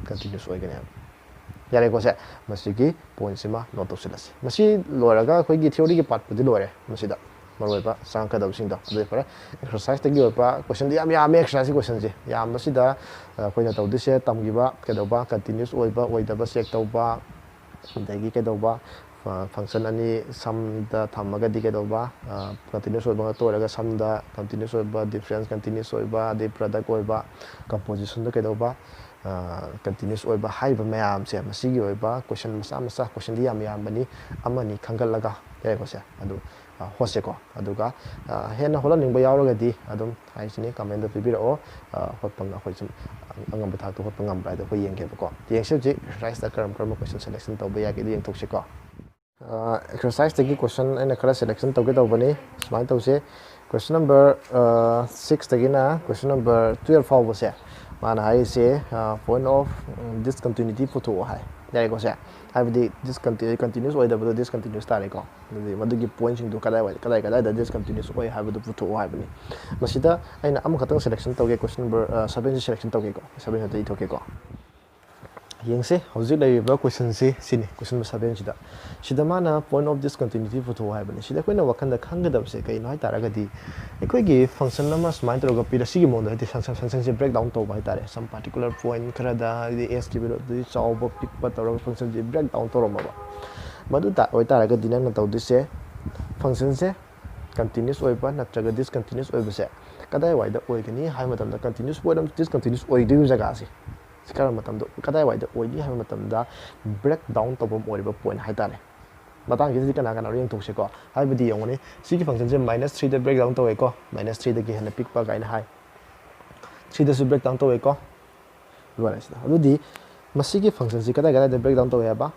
Continuous ꯑꯣꯏꯒꯅꯦꯕ꯫ ꯌꯥꯔꯦꯀꯣ ꯁꯦ? ꯃꯁꯤꯒꯤ ꯄꯣꯏꯟꯁꯤꯃ ꯅꯣꯠ ꯇꯧꯁꯤꯜꯂꯁꯤ꯫ ꯃꯁꯤ ꯂꯣꯏꯔꯒ ꯑꯩꯈꯣꯏꯒꯤ ꯊꯤꯑꯣꯔꯤꯒꯤ ꯄꯥꯔꯠꯄꯨꯗꯤ ꯂꯣꯏꯔꯦ꯫ ꯃꯁꯤꯗ ꯃꯔꯨꯑꯣꯏꯕ ꯆꯪꯉꯛꯀꯗꯕꯁꯤꯡꯗꯣ ꯑꯗꯨꯗꯤ ꯐꯔꯦ꯫ ꯑꯦꯛꯁꯔꯁꯥꯏꯁꯇꯒꯤ ꯑꯣꯏꯕ ꯀꯣꯏꯁꯟꯗꯤ ꯌꯥꯝ ꯌꯥꯝꯃꯦ ꯑꯦꯛꯁꯔꯁꯥꯏꯁꯀꯤ ꯀꯣꯏꯁꯟꯁꯦ꯫ ꯌꯥꯝꯕꯁꯤꯗ ꯑꯩꯈꯣꯏꯅ ꯇꯧꯗꯣꯏꯁꯦ ꯇꯝꯈꯤꯕ ꯀꯩꯗꯧꯕ, ꯀꯟꯇꯤꯅ꯭ꯌꯨꯁ ꯑꯣꯏꯕ ꯑꯣꯏꯗꯕ ꯆꯦꯛ ꯇꯧꯕ, ꯑꯗꯒꯤ ꯀꯩꯗꯧꯕ, ꯐꯪꯁꯟ ꯑꯅꯤ ꯁꯝꯗ ꯊꯝꯃꯒꯗꯤ ꯀꯩꯗꯧꯕ, ꯀꯟꯇꯤꯅ꯭ꯌꯨꯁ ꯑꯣꯏꯕ ꯉꯥꯛꯇ ꯑꯣꯏꯔꯒ ꯁꯝꯗ ꯀꯟꯇꯤꯅ꯭ꯌꯨꯁ ꯑꯣꯏꯕ, ꯗꯤꯐ꯭ꯔꯦꯟꯁ ꯀꯟꯇꯤꯅ꯭ꯌꯨꯁ ꯑꯣꯏꯕ, ꯑꯗꯩ ꯄ꯭ꯔꯗꯛ ꯑꯣꯏꯕ, ꯀꯝꯄꯣꯖꯤꯁꯟꯗ ꯀꯩꯗꯧꯕ, ꯀꯟꯇꯤꯅ꯭ꯌꯨꯁ ꯑꯣꯏꯕ ꯍꯥꯏꯔꯤꯕ ꯃꯌꯥꯝꯁꯦ, ꯃꯁꯤꯒꯤ ꯑꯣꯏꯕ ꯀꯣꯏꯁꯟ ꯃꯆꯥ ꯃꯆꯥ, ꯀꯣꯏꯁꯟꯗꯤ ꯌꯥꯝ ꯌꯥꯝꯕꯅꯤ, ꯑꯃꯅꯤ ꯈꯟꯒꯠꯂꯒ ꯌꯥꯏꯀꯣ ꯁꯦ꯫ ꯑꯗꯨ ꯍꯣꯠꯁꯦꯀꯣ꯫ ꯑꯗꯨꯒ ꯍꯦꯟꯅ ꯍꯣꯠꯍꯟꯅꯤꯡꯕ ꯌꯥꯎꯔꯒꯗꯤ ꯑꯗꯨꯝ ꯍꯥꯏꯁꯤꯅꯤ, ꯀꯃꯦꯟꯗ ꯄꯤꯕꯤꯔꯛꯑꯣ꯫ ꯍꯣꯠꯄ ꯑꯩꯈꯣꯏ ꯁꯨꯝ ꯑꯉꯝꯕ ꯊꯥꯛꯇ ꯍꯣꯠꯄ ꯉꯝꯕ꯭ꯔꯥ ꯍꯥꯏꯗꯣ ꯑꯩꯈꯣꯏ ꯌꯦꯡꯒꯦꯕꯀꯣ꯫ ꯌꯦꯡꯁꯤ ꯍꯧꯖꯤꯛ ꯑꯦꯛꯁꯔꯁꯥꯏꯁꯇ ꯀꯔꯝ ꯀꯔꯝꯕ ꯀꯣꯏꯁꯟ ꯁꯦꯂꯦꯛꯁꯟ ꯇꯧꯕ ꯌꯥꯒꯦꯗꯣ ꯌꯦꯡꯊꯣꯛꯁꯤꯀꯣ꯫ ꯑꯦꯛꯁꯔꯁꯥꯏꯁꯇꯒꯤ ꯀꯣꯏꯁꯟ ꯑꯩꯅ ꯈꯔ ꯁꯦꯂꯦꯛꯁꯟ ꯇꯧꯒꯦ ꯇꯧꯕꯅꯤ꯫ ꯁꯨꯃꯥꯏꯅ ꯇꯧꯁꯦ, ꯀꯣꯏꯁꯟ ꯅꯝꯕꯔ ꯁꯤꯛꯁꯇꯒꯤꯅ ꯀꯣꯏꯁꯟ ꯅꯝꯕꯔ ꯇꯨꯌꯦꯜꯐ ꯐꯥꯎꯕꯁꯦ ꯃꯥꯅ ꯍꯥꯏꯔꯤꯁꯦ, ꯄꯣꯏꯟ ꯑꯣꯐ ꯗꯤꯁꯀꯟꯇꯤꯅ꯭ꯌꯨꯇꯤ ꯄꯨꯊꯣꯛꯑꯣ ꯍꯥꯏ꯫ ꯌꯥꯔꯦꯀꯣ ꯁꯦ? ꯍꯥꯏꯕꯗꯤ ꯗꯤꯁꯀꯟꯇꯤꯅ꯭ꯌꯨ, ꯀꯟꯇꯤꯅ꯭ꯌꯨꯁ ꯑꯣꯏꯗꯕꯗꯣ ꯗꯤꯁꯀꯟꯇꯤꯅ꯭ꯌꯨꯁ ꯇꯥꯔꯦꯀꯣ꯫ ꯑꯗꯨꯗꯤ ꯃꯗꯨꯒꯤ ꯄꯣꯏꯟꯁꯤꯡꯗꯣ ꯀꯗꯥꯏꯋꯥꯏ, ꯀꯗꯥꯏ ꯀꯗꯥꯏꯗ ꯗꯤꯁꯀꯟꯇꯤꯅ꯭ꯌꯨꯁ ꯑꯣꯏ ꯍꯥꯏꯕꯗꯨ ꯄꯨꯊꯣꯛꯑꯣ ꯍꯥꯏꯕꯅꯤ꯫ ꯃꯁꯤꯗ ꯑꯩꯅ ꯑꯃꯈꯛꯇꯪ ꯁꯦꯂꯦꯛꯁꯟ ꯇꯧꯒꯦ, ꯀꯣꯏꯁꯟ ꯅꯝꯕꯔ ꯁꯕꯦꯟꯁꯤ ꯁꯦꯂꯦꯛꯁꯟ ꯇꯧꯒꯦꯀꯣ꯫ ꯁꯕꯦꯟꯁꯤꯗ ꯏꯊꯣꯛꯀꯦꯀꯣ꯫ ꯌꯦꯡꯁꯦ, ꯍꯧꯖꯤꯛ ꯂꯩꯔꯤꯕ ꯀꯣꯏꯁꯟꯁꯤ ꯁꯤꯅꯤ, ꯀꯣꯏꯁꯟ ꯅꯝꯕꯔ ꯁꯕꯦꯟꯁꯤꯗ꯫ ꯁꯤꯗ ꯃꯥꯅ ꯄꯣꯏꯟ ꯑꯣꯐ ꯗꯤꯁꯀꯟꯇꯤꯅ꯭ꯌꯨꯇꯤ ꯄꯨꯊꯣꯛꯑꯣ ꯍꯥꯏꯕꯅꯤ꯫ ꯁꯤꯗ ꯑꯩꯈꯣꯏꯅ ꯋꯥꯈꯜꯗ ꯈꯪꯒꯗꯕꯁꯦ ꯀꯩꯅꯣ ꯍꯥꯏ ꯇꯥꯔꯒꯗꯤ, ꯑꯩꯈꯣꯏꯒꯤ ꯐꯪꯁꯟ ꯑꯃ ꯁꯨꯃꯥꯏꯅ ꯇꯧꯔꯒ ꯄꯤꯔ, ꯁꯤꯒꯤ ꯃꯑꯣꯡꯗ ꯍꯥꯏꯗꯤ ꯐꯪꯁꯟꯁꯦ ꯕ꯭ꯔꯦꯛ ꯗꯥꯎꯟ ꯇꯧꯕ ꯍꯥꯏ ꯇꯥꯔꯦ꯫ ꯁꯝ ꯄꯥꯔꯇꯤꯀꯨꯂꯔ ꯄꯣꯏꯟ ꯈꯔꯗ, ꯍꯥꯏꯗꯤ ꯑꯦꯁꯀꯤ ꯚꯦꯂꯨ ꯑꯗꯨꯗꯤ ꯆꯥꯎꯕ ꯄꯤꯛꯄ ꯇꯧꯔꯒ ꯐꯪꯁꯟꯁꯦ ꯕ꯭ꯔꯦꯛ ꯗꯥꯎꯟ ꯇꯧꯔꯝꯃꯕ꯫ ꯃꯗꯨ ꯑꯣꯏꯇꯥꯔꯒꯗꯤ ꯅꯪꯅ ꯇꯧꯗꯣꯏꯁꯦ, ꯐꯪꯁꯟꯁꯦ ꯀꯟꯇꯤꯅ꯭ꯌꯨꯁ ꯑꯣꯏꯕ ꯅꯠꯇ꯭ꯔꯒ ꯗꯤꯁꯀꯟꯇꯤꯅ꯭ꯌꯨꯁ ꯑꯣꯏꯕꯁꯦ ꯀꯗꯥꯏꯋꯥꯏꯗ ꯑꯣꯏꯒꯅꯤ ꯍꯥꯏꯕ ꯃꯇꯝꯗ, ꯀꯟꯇꯤꯅ꯭ꯌꯨꯁ ꯑꯣꯏꯔ ꯗꯤꯁꯀꯟꯇꯤꯅ꯭ꯌꯨꯁ ꯑꯣꯏꯗꯣꯏꯕ ꯖꯒꯥꯁꯦ ꯁꯤ ꯀꯔꯝꯕ ꯃꯇꯝꯗ, ꯀꯗꯥꯏꯋꯥꯏꯗ ꯑꯣꯏꯅꯤ ꯍꯥꯏꯕ ꯃꯇꯝꯗ, ꯕ꯭ꯔꯦꯛ ꯗꯥꯎꯟ ꯇꯧꯐꯝ ꯑꯣꯏꯔꯤꯕ ꯄꯣꯏꯟ ꯍꯥꯏꯇꯥꯔꯦ꯫ ꯃꯇꯥꯡꯁꯤꯗꯗꯤ ꯀꯅꯥ ꯀꯅꯥꯅꯣ ꯌꯦꯡꯊꯣꯛꯁꯤꯀꯣ꯫ ꯍꯥꯏꯕꯗꯤ ꯌꯦꯡꯉꯨꯅꯦ, ꯁꯤꯒꯤ ꯐꯪꯁꯟꯁꯦ ꯃꯥꯏꯅꯁ ꯊ꯭ꯔꯤꯗ ꯕ꯭ꯔꯦꯛ ꯗꯥꯎꯟ ꯇꯧꯋꯦꯀꯣ, ꯃꯥꯏꯅꯁ ꯊ꯭ꯔꯤꯗꯒꯤ ꯍꯦꯟꯅ ꯄꯤꯛꯄ ꯀꯥꯏꯅ ꯍꯥꯏ꯫ ꯊ꯭ꯔꯤꯗꯁꯨ ꯕ꯭ꯔꯦꯛ ꯗꯥꯎꯟ ꯇꯧꯋꯦꯀꯣ꯫ ꯂꯣꯏꯔꯦ ꯁꯤꯗ꯫ ꯑꯗꯨꯗꯤ ꯃꯁꯤꯒꯤ ꯐꯪꯁꯟꯁꯤ ꯀꯗꯥꯏ ꯀꯗꯥꯏꯗ ꯕ꯭ꯔꯦꯛ ꯗꯥꯎꯟ ꯇꯧꯋꯦ ꯍꯥꯏꯕ?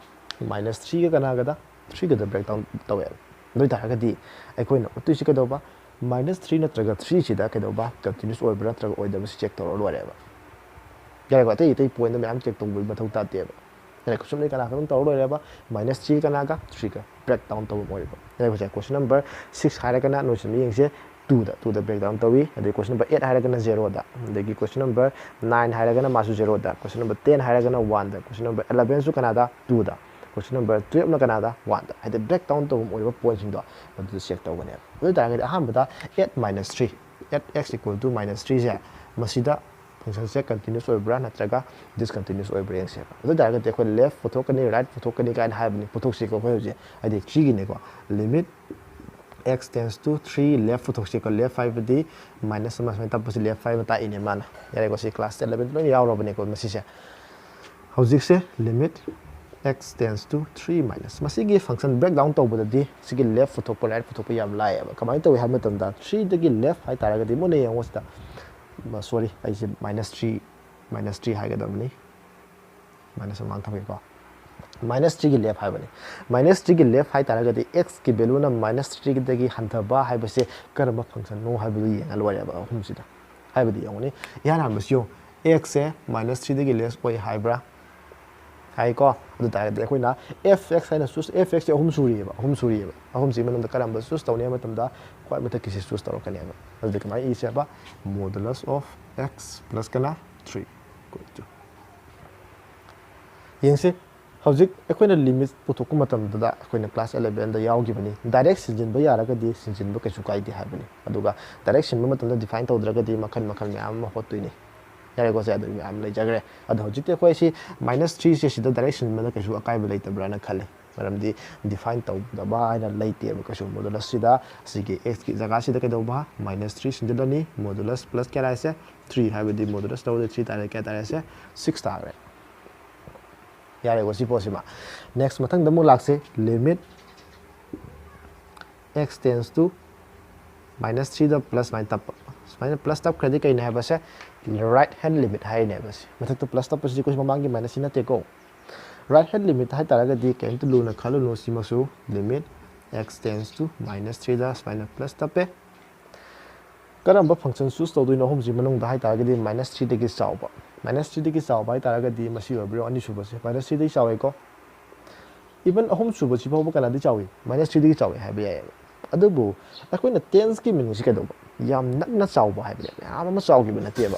ꯃꯥꯏꯅꯁ ꯊ꯭ꯔꯤꯒ ꯀꯅꯥꯒꯗ? ꯊ꯭ꯔꯤꯒꯗ ꯕ꯭ꯔꯦꯛ ꯗꯥꯎꯟ ꯇꯧꯋꯦ꯫ ꯑꯗꯨ ꯑꯣꯏꯇꯥꯔꯒꯗꯤ ꯑꯩꯈꯣꯏꯅ ꯎꯠꯇꯣꯏꯁꯤ ꯀꯩꯗꯧꯕ? ꯃꯥꯏꯅꯁ ꯊ꯭ꯔꯤ ꯅꯠꯇ꯭ꯔꯒ ꯊ꯭ꯔꯤꯁꯤꯗ ꯀꯩꯗꯧꯕ? ꯀꯟꯇꯤꯅ꯭ꯌꯨꯁ ꯑꯣꯏꯕ꯭ꯔꯥ ꯅꯠꯇ꯭ꯔꯒ ꯑꯣꯏꯗꯕꯁꯤ ꯆꯦꯛ ꯇꯧꯔ ꯂꯣꯏꯔꯦꯕ꯫ ꯌꯥꯔꯦꯀꯣ, ꯑꯇꯩ ꯑꯇꯩ ꯄꯣꯏꯟꯗ ꯃꯌꯥꯝ ꯆꯦꯛ ꯇꯧꯕꯒꯤ ꯃꯊꯧ ꯇꯥꯗꯦꯕ꯫ ꯌꯥꯔꯦꯀꯣ, ꯁꯨꯝ ꯂꯩ ꯀꯅꯥ ꯀꯅꯥ ꯇꯧꯔ ꯂꯣꯏꯔꯦꯕ? ꯃꯥꯏꯅꯁ ꯊ꯭ꯔꯤꯒ ꯀꯅꯥꯒ? ꯊ꯭ꯔꯤꯒ ꯕ꯭ꯔꯦꯛ ꯗꯥꯎꯟ ꯇꯧꯕ ꯑꯣꯏꯔꯤꯕ꯫ ꯌꯥꯔꯦꯀꯣ, ꯁꯦ ꯀꯣꯏꯁꯟ ꯅꯝꯕꯔ ꯁꯤꯛꯁ ꯍꯥꯏꯔꯒꯅ ꯅꯣꯏꯁꯨ ꯑꯗꯨꯝ ꯌꯦꯡꯁꯦ꯫ ꯇꯨꯗ ꯇꯨꯗ breakdown ꯇꯧꯏ꯫ ꯑꯗꯩ question number eight ꯍꯥꯏꯔꯒꯅ ꯖꯦꯔꯣꯗ, ꯑꯗꯒꯤ question number nine ꯍꯥꯏꯔꯒꯅ ꯃꯥꯁꯨ ꯖꯦꯔꯣꯗ, question number ten ꯍꯥꯏꯔꯒꯅ ꯋꯥꯟꯗ, question number elevenꯁꯨ ꯀꯅꯥꯗ? ꯇꯨꯗ, question number twelveꯅ ꯀꯅꯥꯗ? ꯋꯥꯟꯗ꯫ ꯍꯥꯏꯗꯤ breakdown ꯇꯧꯐꯝ ꯑꯣꯏꯕ pointꯁꯤꯡꯗꯣ ꯃꯗꯨꯗ check ꯇꯧꯒꯅꯦꯕ꯫ ꯑꯗꯨ ꯑꯣꯏ ꯇꯥꯔꯒꯗꯤ ꯑꯍꯥꯟꯕꯗ at minus three, at x equal to minus threeꯁꯦ, ꯃꯁꯤꯗ functionꯁꯦ continuous ꯑꯣꯏꯕ꯭ꯔꯥ ꯅꯠꯇ꯭ꯔꯒ discontinuous ꯑꯣꯏꯕ꯭ꯔꯥ ꯌꯦꯡꯁꯦꯕ꯫ ꯑꯗꯨ ꯑꯣꯏ ꯇꯥꯔꯒꯗꯤ ꯑꯩꯈꯣꯏ left ꯄꯨꯊꯣꯛꯀꯅꯤ, right ꯄꯨꯊꯣꯛꯀꯅꯤ ꯀꯥꯏꯅ ꯍꯥꯏꯕꯅꯤ, ꯄꯨꯊꯣꯛꯁꯤꯀꯣ ꯑꯩꯈꯣꯏ ꯍꯧꯖꯤꯛ, ꯍꯥꯏꯗꯤ threeꯒꯤꯅꯦꯀꯣ, limit x tends to three, left ꯄꯨꯊꯣꯛꯁꯤꯀꯣ, left ꯍꯥꯏꯕꯗꯤ minus ꯑꯃ ꯁꯨꯃꯥꯏꯅ ꯇꯞꯄꯁꯤ left ꯍꯥꯏꯕ ꯇꯥꯛꯏꯅꯦ ꯃꯥꯅ꯫ ꯌꯥꯔꯦꯀꯣ, ꯁꯤ class eleven ꯂꯣꯏꯅ ꯌꯥꯎꯔꯕꯅꯦꯀꯣ ꯃꯁꯤꯁꯦ꯫ ꯍꯧꯖꯤꯛꯁꯦ limit x tends to three minus, ꯃꯁꯤꯒꯤ function breakdown ꯇꯧꯕꯗꯗꯤ ꯁꯤꯒꯤ left ꯄꯨꯊꯣꯛꯄ, right ꯄꯨꯊꯣꯛꯄ ꯌꯥꯝ ꯂꯥꯏꯌꯦꯕ꯫ ꯀꯃꯥꯏꯅ ꯇꯧꯏ ꯍꯥꯏꯕ ꯃꯇꯝꯗ, threeꯗꯒꯤ left ꯍꯥꯏꯇꯥꯔꯒꯗꯤ, ꯃꯨꯟꯅ ꯌꯦꯡꯉꯣ ꯁꯤꯗ, sorry, ꯑꯩꯁꯦ minus three, minus three ꯍꯥꯏꯒꯗꯕꯅꯤ, minus ꯑꯃ ꯊꯝꯒꯦꯀꯣ꯫ Minus threeꯒꯤ left ꯍꯥꯏꯕꯅꯤ꯫ Minus threeꯒꯤ left ꯍꯥꯏꯇꯥꯔꯒꯗꯤ, x ꯀꯤ valueꯅ minus threeꯗꯒꯤ ꯍꯟꯊꯕ ꯍꯥꯏꯕꯁꯦ ꯀꯔꯝꯕ functionꯅꯣ ꯍꯥꯏꯕꯗꯨ ꯌꯦꯡꯉ ꯂꯣꯏꯔꯦꯕ ꯑꯍꯨꯝꯁꯤꯗ꯫ ꯍꯥꯏꯕꯗꯤ ꯌꯦꯡꯉꯨꯅꯦ, ꯏꯍꯥꯟ ꯍꯥꯟꯕꯁꯤ ꯌꯦꯡꯉꯨ, x ꯁꯦ minus threeꯗꯒꯤ less ꯑꯣꯏ ꯍꯥꯏꯕ꯭ꯔꯥ? ꯍꯥꯏꯀꯣ꯫ ꯑꯗꯨ ꯇꯥꯔꯒꯗꯤ ꯑꯩꯈꯣꯏꯅ fx ꯍꯥꯏꯅ choose, fx ꯁꯦ ꯑꯍꯨꯝ ꯁꯨꯔꯤꯑꯕ, ꯑꯍꯨꯝ ꯁꯨꯔꯤꯑꯕ꯫ ꯑꯍꯨꯝꯁꯤ ꯃꯅꯨꯡꯗ ꯀꯔꯝꯕ choose ꯇꯧꯅꯤ ꯍꯥꯏꯕ ꯃꯇꯝꯗ, ꯈ꯭ꯋꯥꯏ ꯃꯊꯛꯀꯤꯁꯤ choose ꯇꯧꯔꯛꯀꯅꯦꯕ꯫ ꯑꯗꯨꯗꯤ ꯀꯃꯥꯏꯅ ꯏꯁꯦꯕ? Modulus of x plus ꯀꯅꯥ? Three equal to, ꯌꯦꯡꯁꯤ, ꯍꯧꯖꯤꯛ ꯑꯩꯈꯣꯏꯅ limit ꯄꯨꯊꯣꯛꯄ ꯃꯇꯝꯗꯨꯗ ꯑꯩꯈꯣꯏꯅ class elevenꯗ ꯌꯥꯎꯈꯤꯕꯅꯤ, direct ꯁꯤꯟꯖꯤꯟꯕ ꯌꯥꯔꯒꯗꯤ ꯁꯤꯟꯖꯤꯟꯕ ꯀꯩꯁꯨ ꯀꯥꯏꯗꯦ ꯍꯥꯏꯕꯅꯤ꯫ ꯑꯗꯨꯒ direct ꯁꯤꯟꯕ ꯃꯇꯝꯗ define ꯇꯧꯗ꯭ꯔꯒꯗꯤ ꯃꯈꯜ ꯃꯈꯜ ꯃꯌꯥꯝ ꯑꯃ ꯍꯣꯠꯇꯣꯏꯅꯤ꯫ ꯌꯥꯔꯦꯀꯣ, ꯁꯦ ꯑꯗꯨ ꯃꯌꯥꯝ ꯂꯩꯖꯈ꯭ꯔꯦ꯫ ꯑꯗꯣ ꯍꯧꯖꯤꯛꯇꯤ ꯑꯩꯈꯣꯏ ꯁꯤ minus threeꯁꯦ ꯁꯤꯗ direct ꯁꯤꯟꯕꯗ ꯀꯩꯁꯨ ꯑꯀꯥꯏꯕ ꯂꯩꯇꯕ꯭ꯔꯥꯅ ꯈꯜꯂꯤ, ꯃꯔꯝꯗꯤ define ꯇꯧꯗꯕ ꯍꯥꯏꯅ ꯂꯩꯇꯦꯕ ꯀꯩꯁꯨ꯫ Modulus ꯁꯤꯗ ꯁꯤꯒꯤ x ꯀꯤ ꯖꯒꯥꯁꯤꯗ ꯀꯩꯗꯧꯕ? Minus three ꯁꯤꯟꯖꯤꯜꯂꯅꯤ, modulus plus ꯀꯌꯥ ꯂꯥꯛꯏꯁꯦ? Three ꯍꯥꯏꯕꯗꯤ modulus ꯂꯧꯔꯗꯤ three ꯇꯥꯔꯦ, ꯀꯌꯥ ꯇꯥꯔꯦ? ꯁꯦ six ꯇꯥꯈ꯭ꯔꯦ꯫ ꯌꯥꯔꯦꯀꯣ ꯁꯤ ꯄꯣꯠꯁꯤꯃ꯫ Next, ꯃꯊꯪꯗ ꯑꯃꯨꯛ ꯂꯥꯛꯁꯦ, limit x tends to minus threeꯗ plus ꯁꯨꯃꯥꯏꯅ ꯇꯞꯄ꯫ ꯁꯨꯃꯥꯏꯅ plus ꯇꯞꯈ꯭ꯔꯗꯤ ꯀꯩꯅꯣ ꯍꯥꯏꯕꯁꯦ, right hand limit ꯍꯥꯏꯔꯤꯅꯦꯕ ꯁꯤ꯫ ꯃꯊꯛꯇ plus ꯇꯞꯄꯁꯤꯗꯤ ꯑꯩꯈꯣꯏ ꯃꯃꯥꯡꯒꯤ minus ꯁꯤ ꯅꯠꯇꯦꯀꯣ꯫ Right hand limit ꯍꯥꯏꯇꯥꯔꯒꯗꯤ ꯀꯩꯝꯇ ꯂꯨꯅ ꯈꯜꯂꯨꯅꯨ, ꯁꯤꯃꯁꯨ limit x tends to minus threeꯗ ꯁꯨꯃꯥꯏꯅ plus ꯇꯞꯄꯦ꯫ ꯀꯔꯝꯕ function choose ꯇꯧꯗꯣꯏꯅꯣ ꯑꯍꯨꯝꯁꯤ ꯃꯅꯨꯡꯗ ꯍꯥꯏꯇꯥꯔꯒꯗꯤ, minus threeꯗꯒꯤ ꯆꯥꯎꯕ꯫ Minus threeꯗꯒꯤ ꯆꯥꯎꯕ ꯍꯥꯏꯇꯥꯔꯒꯗꯤ ꯃꯁꯤ ꯑꯣꯏꯕ꯭ꯔꯣ? ꯑꯅꯤꯁꯨꯕꯁꯦ minus threeꯗꯒꯤ ꯆꯥꯎꯋꯦꯀꯣ꯫ Even ꯑꯍꯨꯝꯁꯨꯕꯁꯤ ꯐꯥꯎꯕ ꯀꯅꯥꯗꯤ ꯆꯥꯎꯏ? Minus threeꯗꯒꯤ ꯆꯥꯎꯋꯤ ꯍꯥꯏꯕ ꯌꯥꯏꯌꯦꯕ꯫ ꯑꯗꯨꯕꯨ ꯑꯩꯈꯣꯏꯅ ꯇꯦꯟꯁꯀꯤ ꯃꯤꯅꯤꯡꯁꯤ ꯀꯩꯗꯧꯕ? ꯌꯥꯝ ꯅꯛꯅ ꯆꯥꯎꯕ ꯍꯥꯏꯕꯅꯦ, ꯃꯌꯥꯝ ꯑꯃ ꯆꯥꯎꯈꯤꯕ ꯅꯠꯇꯦꯕ꯫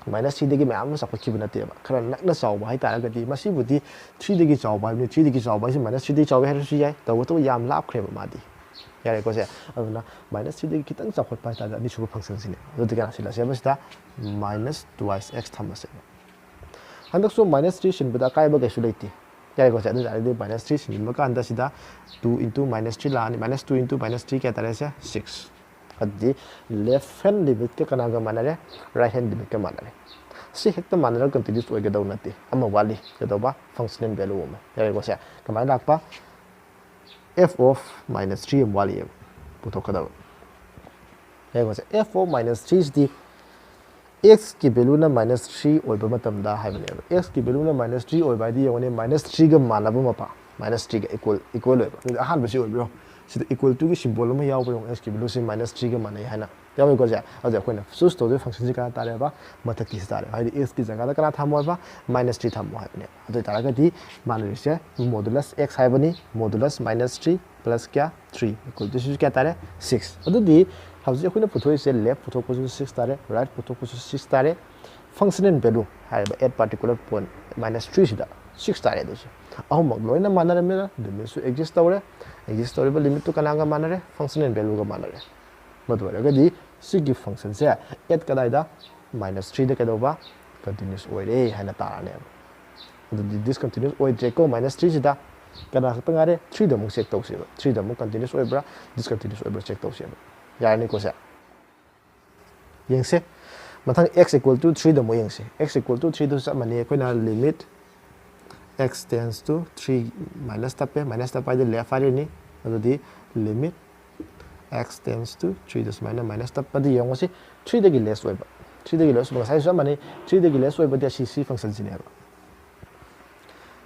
ꯃꯥꯏꯅꯁ ꯊ꯭ꯔꯤꯗꯒꯤ ꯃꯌꯥꯝ ꯑꯃ ꯆꯥꯎꯈꯠꯈꯤꯕ ꯅꯠꯇꯦꯕ꯫ ꯈꯔ ꯅꯛꯅ ꯆꯥꯎꯕ ꯍꯥꯏ ꯇꯥꯔꯒꯗꯤ ꯃꯁꯤꯕꯨꯗꯤ ꯊ꯭ꯔꯤꯗꯒꯤ ꯆꯥꯎꯕ ꯍꯥꯏꯕꯅꯤ꯫ ꯊ꯭ꯔꯤꯗꯒꯤ ꯆꯥꯎꯕ ꯍꯥꯏꯁꯤ ꯃꯥꯏꯅꯁ ꯊ꯭ꯔꯤꯗꯒꯤ ꯆꯥꯎꯕ ꯍꯥꯏꯔꯁꯨ ꯌꯥꯏ, ꯇꯧꯕꯇꯕꯨ ꯌꯥꯝ ꯂꯥꯞꯈ꯭ꯔꯦꯕ ꯃꯥꯗꯤ꯫ ꯌꯥꯔꯦꯀꯣ ꯁꯦ? ꯑꯗꯨꯅ ꯃꯥꯏꯅꯁ ꯊ꯭ꯔꯤꯗꯒꯤ ꯈꯤꯇꯪ ꯆꯥꯎꯈꯠꯄ ꯍꯥꯏ ꯇꯥꯔꯗꯤ ꯑꯅꯤꯁꯨꯕ ꯐꯪꯁꯟꯁꯤꯅꯦ꯫ ꯑꯗꯨꯗꯤ ꯀꯌꯥ ꯁꯤꯜꯂꯁꯦꯕ ꯁꯤꯗ? ꯃꯥꯏꯅꯁ ꯇꯨ ꯑꯦꯛꯁ ꯊꯝꯃꯁꯦꯕ꯫ ꯍꯟꯗꯛꯁꯨ ꯃꯥꯏꯅꯁ ꯊ꯭ꯔꯤ ꯁꯤꯟꯕꯗ ꯑꯀꯥꯏꯕ ꯀꯩꯁꯨ ꯂꯩꯇꯦ꯫ ꯌꯥꯔꯦꯀꯣ ꯁꯦ? ꯑꯗꯨ ꯇꯥꯔꯗꯤ ꯃꯥꯏꯅꯁ ꯊ꯭ꯔꯤ ꯁꯤꯟꯕ ꯀꯥꯟꯗ ꯁꯤꯗ ꯇꯨ ꯏꯟꯇꯨ ꯃꯥꯏꯅꯁ ꯊ꯭ꯔꯤ ꯂꯥꯛꯑꯅꯤ꯫ Minus two into minus three ꯀꯌꯥ ꯇꯥꯔꯦ ꯁꯦ? ꯁꯤꯛꯁ꯫ ꯑꯗꯨꯗꯤ ꯂꯦꯐ ꯍꯦꯟ ꯂꯤꯃꯤꯠꯀ ꯀꯅꯥꯒ ꯃꯥꯟꯅꯔꯦ? ꯔꯥꯏꯠ ꯍꯦꯟ ꯂꯤꯃꯤꯠꯀ ꯃꯥꯟꯅꯔꯦ꯫ ꯁꯤ ꯍꯦꯛꯇ ꯃꯥꯟꯅꯔꯒ ꯀꯟꯇꯤꯅ꯭ꯌꯨꯁ ꯑꯣꯏꯒꯗꯧ ꯅꯠꯇꯦ꯫ ꯑꯃ ꯋꯥꯠꯂꯤ꯫ ꯀꯩꯗꯧꯕ? ꯐꯪꯁꯅꯦꯜ ꯚꯦꯂꯨ ꯑꯃ꯫ ꯌꯥꯔꯦꯀꯣ ꯁꯦ? ꯀꯃꯥꯏꯅ ꯂꯥꯛꯄ? F of minus three ꯑꯃ ꯋꯥꯠꯂꯤꯑꯕ ꯄꯨꯊꯣꯛꯀꯗꯕ꯫ ꯌꯥꯔꯦꯀꯣ ꯁꯦ? F of minus threeꯁꯤꯗꯤ ꯑꯦꯛꯁꯀꯤ ꯚꯦꯂꯨꯅ ꯃꯥꯏꯅꯁ ꯊ꯭ꯔꯤ ꯑꯣꯏꯕ ꯃꯇꯝꯗ ꯍꯥꯏꯕꯅꯦꯕ꯫ ꯑꯦꯛꯁꯀꯤ ꯚꯦꯂꯨꯅ ꯃꯥꯏꯅꯁ ꯊ꯭ꯔꯤ ꯑꯣꯏꯕ ꯍꯥꯏꯗꯤ ꯌꯦꯡꯉꯨꯅꯦ, ꯃꯥꯏꯅꯁ ꯊ꯭ꯔꯤꯒ ꯃꯥꯟꯅꯕ ꯃꯄꯥ, ꯃꯥꯏꯅꯁ ꯊ꯭ꯔꯤꯒ ꯏꯀ꯭ꯋꯦꯜ, ꯏꯀ꯭ꯋꯦꯜ ꯑꯣꯏꯕ꯫ ꯑꯗꯨꯗꯤ ꯑꯍꯥꯟꯕꯁꯤ ꯑꯣꯏꯕꯤꯔꯣ, ꯁꯤꯗ ꯏꯀ꯭ꯋꯦꯜ ꯇꯨꯒꯤ ꯁꯤꯝꯕꯣꯜ ꯑꯃ ꯌꯥꯎꯕ ꯌꯦꯡꯉꯣ, ꯑꯦꯛꯁꯀꯤ ꯚꯦꯂꯨꯁꯤ ꯃꯥꯏꯅꯁ ꯊ꯭ꯔꯤꯒ ꯃꯥꯟꯅꯩ ꯍꯥꯏꯅ ꯌꯥꯎꯋꯤꯀꯣ ꯁꯦ? ꯑꯗꯨꯗꯤ ꯑꯩꯈꯣꯏꯅ ꯆꯨꯁ ꯇꯧꯗꯣꯏ ꯐꯪꯁꯟꯁꯤ ꯀꯅꯥ ꯇꯥꯔꯦꯕ? ꯃꯊꯛꯀꯤꯁꯤ ꯇꯥꯔꯦ꯫ ꯍꯥꯏꯗꯤ ꯑꯦꯛꯁꯀꯤ ꯖꯒꯥꯗ ꯀꯅꯥ ꯊꯝꯃꯣ ꯍꯥꯏꯕ? ꯃꯥꯏꯅꯁ ꯊ꯭ꯔꯤ ꯊꯝꯃꯣ ꯍꯥꯏꯕꯅꯦ꯫ ꯑꯗꯨ ꯑꯣꯏꯇꯥꯔꯒꯗꯤ ꯃꯥꯟꯅꯔꯤꯁꯦ ꯃꯣꯗꯨꯂꯁ ꯑꯦꯛꯁ ꯍꯥꯏꯕꯅꯤ, ꯃꯣꯗꯨꯂꯁ ꯃꯥꯏꯅꯁ ꯊ꯭ꯔꯤ ꯄ꯭ꯂꯁ ꯀꯌꯥ? ꯊ꯭ꯔꯤ꯫ ꯏꯀ꯭ꯋꯦꯜ ꯇꯨ ꯁꯤꯁꯨ ꯀꯌꯥ ꯇꯥꯔꯦ? ꯁꯤꯛꯁ꯫ ꯑꯗꯨꯗꯤ ꯍꯧꯖꯤꯛ ꯑꯩꯈꯣꯏꯅ ꯄꯨꯊꯣꯛꯏꯁꯦ ꯂꯦꯐ ꯄꯨꯊꯣꯛꯄꯁꯨ ꯁꯤꯛꯁ ꯇꯥꯔꯦ, ꯔꯥꯏꯠ ꯄꯨꯊꯣꯛꯄꯁꯨ ꯁꯤꯛꯁ ꯇꯥꯔꯦ꯫ ꯐꯪꯁꯅꯦꯜ ꯚꯦꯂꯨ ꯍꯥꯏꯔꯤꯕ at particular point minus threeꯁꯤꯗ ꯁꯤꯛꯁ ꯇꯥꯔꯦ꯫ ꯑꯗꯨꯁꯨ ꯑꯍꯨꯝꯃꯛ ꯂꯣꯏꯅ ꯃꯥꯟꯅꯔꯝꯃꯤꯅ ꯂꯤꯃꯤꯠꯁꯨ ꯑꯦꯛꯖꯤꯁ ꯇꯧꯔꯦ꯫ ꯑꯦꯛꯖꯤꯁ ꯇꯧꯔꯤꯕ ꯂꯤꯃꯤꯠꯇꯨ ꯀꯅꯥꯒ ꯃꯥꯟꯅꯔꯦ? ꯐꯪꯁꯅꯦꯜ ꯚꯦꯂꯨꯒ ꯃꯥꯟꯅꯔꯦ꯫ ꯃꯗꯨ ꯑꯣꯏꯔꯒꯗꯤ ꯁꯤꯒꯤ ꯐꯪꯁꯟꯁꯦ ꯑꯦꯠ ꯀꯗꯥꯏꯗ? ꯃꯥꯏꯅꯁ ꯊ꯭ꯔꯤꯗ ꯀꯩꯗꯧꯕ? ꯀꯟꯇꯤꯅ꯭ꯌꯨꯁ ꯑꯣꯏꯔꯦ ꯍꯥꯏꯅ ꯇꯥꯔꯅꯦꯕ꯫ ꯑꯗꯨꯗꯤ ꯗꯤꯁꯀꯟꯇꯤꯅ꯭ꯌꯨꯁ ꯑꯣꯏꯗ꯭ꯔꯦꯀꯣ ꯃꯥꯏꯅꯁ ꯊ꯭ꯔꯤꯁꯤꯗ꯫ ꯀꯅꯥ ꯈꯛꯇ ꯉꯥꯏꯔꯦ? ꯊ꯭ꯔꯤꯗ ꯑꯃꯨꯛ ꯆꯦꯛ ꯇꯧꯁꯦꯕ꯫ ꯊ꯭ꯔꯤꯗ ꯑꯃꯨꯛ ꯀꯟꯇꯤꯅ꯭ꯌꯨꯁ ꯑꯣꯏꯕ꯭ꯔꯥ, ꯗꯤꯁꯀꯟꯇꯤꯅ꯭ꯌꯨꯁ ꯑꯣꯏꯕ꯭ꯔꯥ ꯆꯦꯛ ꯇꯧꯁꯦꯕ꯫ ꯌꯥꯔꯅꯤꯀꯣ ꯁꯦ? ꯌꯦꯡꯁꯦ꯫ ꯃꯊꯪ x equal to threeꯗ ꯑꯃꯨꯛ ꯌꯦꯡꯁꯦ꯫ X equal to threeꯗꯨ ꯆꯞ ꯃꯥꯟꯅꯩ꯫ ꯑꯩꯈꯣꯏꯅ limit x tends to three, minus ꯇꯞꯄꯦ, ꯃꯥꯏꯅꯁ ꯇꯞꯄ ꯍꯥꯏꯗꯤ ꯂꯦꯐ ꯍꯥꯏꯔꯤꯅꯤ꯫ ꯑꯗꯨꯗꯤ limit x tends to threeꯗ ꯁꯨꯃꯥꯏꯅ ꯃꯥꯏꯅꯁ ꯇꯞꯄꯗꯤ ꯌꯦꯡꯉꯨꯁꯤ, ꯊ꯭ꯔꯤꯗꯒꯤ ꯂꯦꯁ ꯑꯣꯏꯕ, ꯊ꯭ꯔꯤꯗꯒꯤ ꯂꯦꯁ ꯑꯣꯏꯕ, ꯉꯁꯥꯏꯁꯨ ꯆꯞ ꯃꯥꯟꯅꯩ, ꯊ꯭ꯔꯤꯗꯒꯤ ꯂꯦꯁ ꯑꯣꯏꯕꯗꯤ ꯑꯁꯤ ꯁꯤ ꯐꯪꯁꯟꯁꯤꯅꯦꯕ꯫